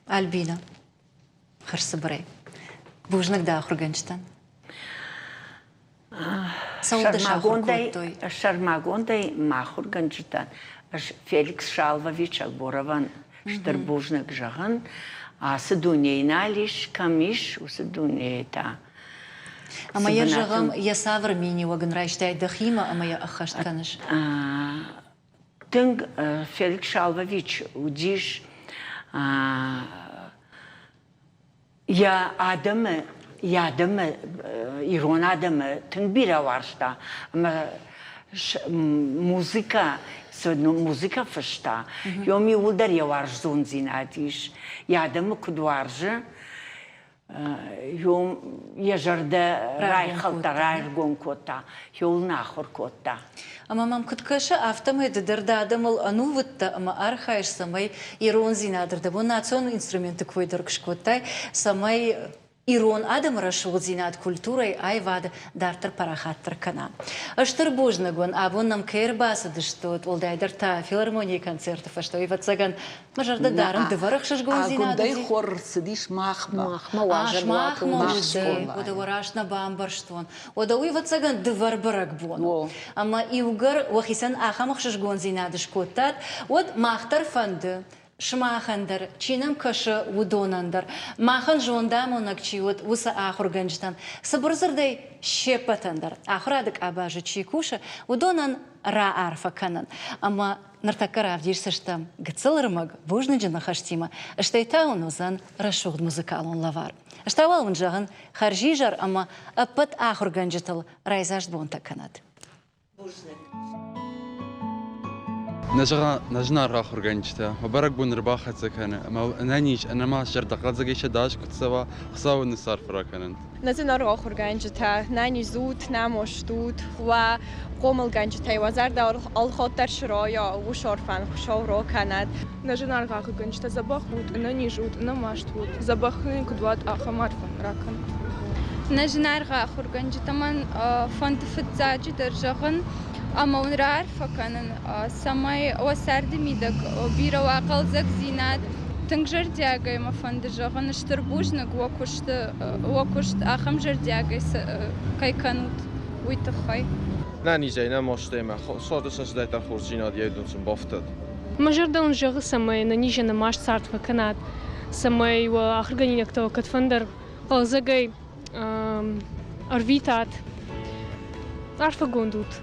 Альбина, хӕрзцыбырӕй. Бузныг дӕ ахуыргӕнджытӕн. Сӕрмагондӕй, сӕрмагондӕй мӕ ахуыргӕнджытӕн ӕз Феликс Шалвович Акборовӕн стыр бузныг зӕгъын. Ацы дунейы нал ис, кӕм ис, уыцы дунейы та. Ӕмӕ йӕ зӕгъӕм, йӕ цавӕр миниуӕг ын райстай дӕхимӕ ӕмӕ йӕ ӕххӕст кӕныс? Тынг Феликс Шалвович уыдис Йӕ адӕмы, йӕ адӕмы, ирон адӕмы тынг бирӕ уарзта ӕмӕ музыкӕ, цы музыкӕ фыста, уым иууылдӕр йӕ уарзондзинад ис. Йӕ адӕмы куыд уарзы, уым йӕ зӕрдӕ райхӕлдта, раргом кодта, иуыл нӕ ахуыр кодта. Ӕмӕ мӕм куыд кӕсы, афтӕмӕй ды дӕр дӕ адӕмыл ӕнувыд дӕ ӕмӕ архайыс, цӕмӕй ирондзинады рдӕбон национ инструменты кой дӕр куы скодтай, цӕмӕй ирон адӕмы рӕсугъддзинад культурӕйы, аивады дарддӕр парахатдӕр кӕна. Стыр бузныг уын, абон нӕм кӕй ӕрбацыдыстут, уӕлдайдӕр та филармонийы концерты фӕстӕ, ӕвӕццӕгӕн, мӕ зӕрдӕ дарын дывӕр ӕхсызгондзинад. Агуындӕй хор рцыдис махмӕ. Махмӕ уазӕгуаты Уӕдӕ уӕ раст нӕ бамбӕрстон. Уӕдӕ уый, ӕвӕццӕгӕн, дывӕр бӕрӕгбон у. Ӕмӕ иугӕр уӕхицӕн ахӕм ӕхсызгондзинад скодтат, уӕд мах дӕр фӕнды, сымахӕн дӕр, чи нӕм кӕсы, уыдонӕн дӕр, махӕн зондамонӕг чи уыд, уыцы ахуыргӕнджытӕн, цыбыр дзырдӕй, се ппӕтӕн дӕр, ахуырады къабазы чи кусы, уыдонӕн раарфӕ кӕнын. Ӕмӕ ныртӕккӕ равдисдзыстӕм гыццыл ӕрмӕг бузныджы ныхӕстимӕ, стӕй та уын уыдзӕн рӕсугъд музыкалон лӕвар. Ӕз та уал уын зӕгъын, хӕрзизӕр ӕмӕ ӕппӕт ахуыргӕнджытыл райдзаст бонтӕ кӕнӕд. Бузныг. Нӕ зынаргъ ахуыргӕнджытӕ, мӕ бӕрӕгбон ӕрбахӕццӕ кӕны ӕмӕ ӕнӕниз, ӕнӕмаст зӕрдӕхъӕлдзӕгӕй сӕ дас куыд цӕуа, Хуыцауы ныссарф ракӕнӕнт. Нӕ зынаргъ ахуыргӕнджытӕ, нӕниз ут, нӕмост ут, уӕ хъомылгӕнджытӕй уӕ зӕрдӕ алхатт срайа, усорфӕн Хуыцау ракӕнӕд. Нӕ зынаргъ ахуыргӕнджытӕ, дзӕбӕх ут, ӕнӕниз ут, ӕнӕмаст ут, дзӕбӕх нын куыд уат, ахӕм арфӕ ракӕн. Нӕ зынаргъ ахуыргӕнджытӕ, мӕн фӕнды фыццаджыдӕр зӕгъын ӕмӕ уын раарфӕ кӕнын, цӕмӕй уӕ царды мидӕг бирӕ уа хъӕлдзӕгдзинад. Тынг зӕрдиагӕй мӕ фӕнды зӕгъын стыр бузныг уӕ куысты, уӕ куыст ахӕм зӕрдиагӕй кӕй кӕнут, уый тыххӕй. Нӕ низӕй, нӕ мастӕй мӕ царды сӕ цыдӕртӕ хорздзинад йӕ дын сын бафтӕд. Мӕ зӕрдӕ уын зӕгъы, цӕмӕй ӕнӕнизӕн маст цард фӕкӕнат, цӕмӕй уӕ ахуыргӕнинӕгтӕ уӕ кӕдфӕндӕр хъӕлдзӕгӕй ӕрвитат. Арфӕгонд ут!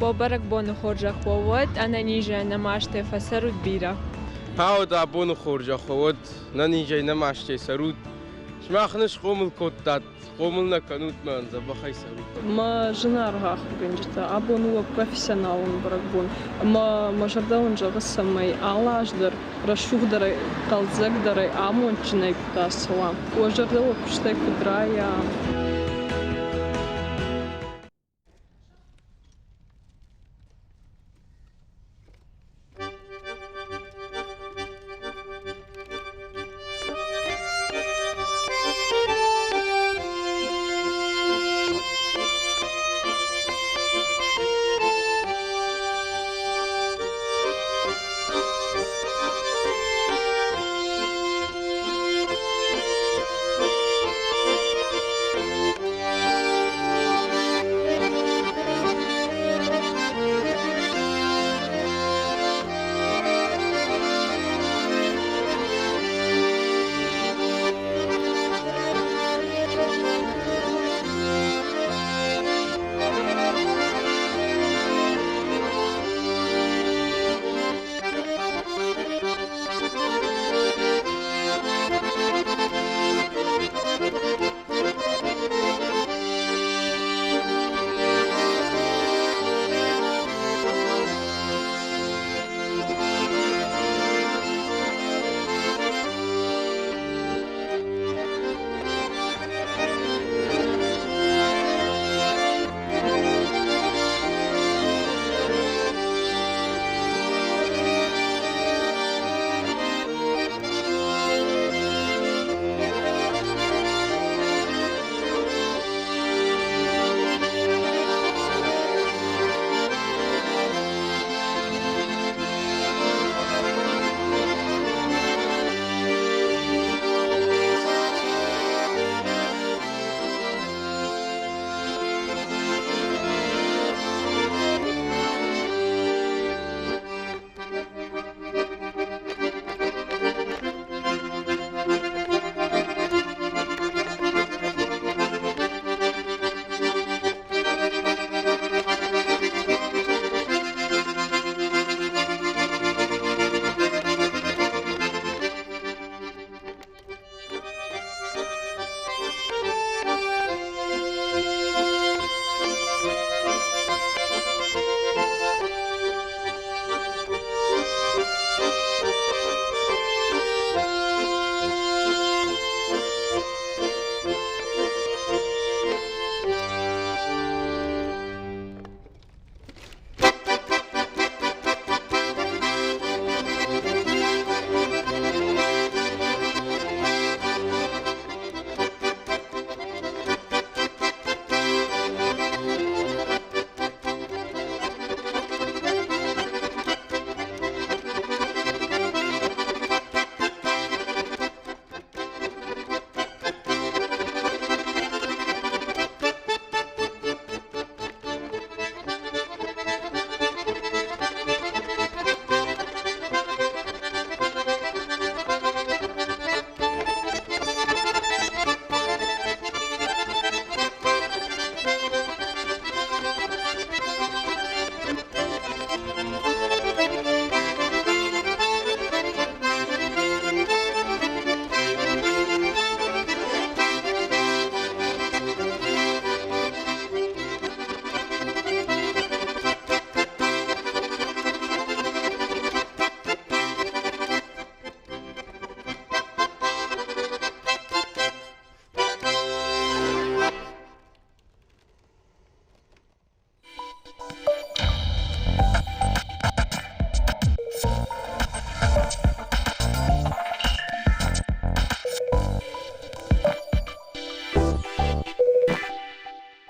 Уӕ бӕрӕгбоны хорзӕх уӕ уӕд, ӕнӕнизӕй, ӕнӕмастӕй фӕцӕрут бирӕ. Хауд абоны хорзӕх уӕ уӕд, нӕнизӕй, нӕмастӕй цӕрут. Сымах нын схъомыл кодтат, хъомыл нӕ кӕнут мӕ дзӕбӕхӕй цӕрут. Мӕ зынаргъ ахуыргӕнджытӕ, абон у профессионалон бӕрӕгбон ӕмӕ мӕ зӕрдӕ уын зӕгъы, цӕмӕй алы аз дӕр рӕсугъддӕрӕй, хъӕлдзӕгдӕрӕй, амондджынӕй куыд ацӕуа. Уӕ зӕрдӕ уӕ куыстӕй куыд райа.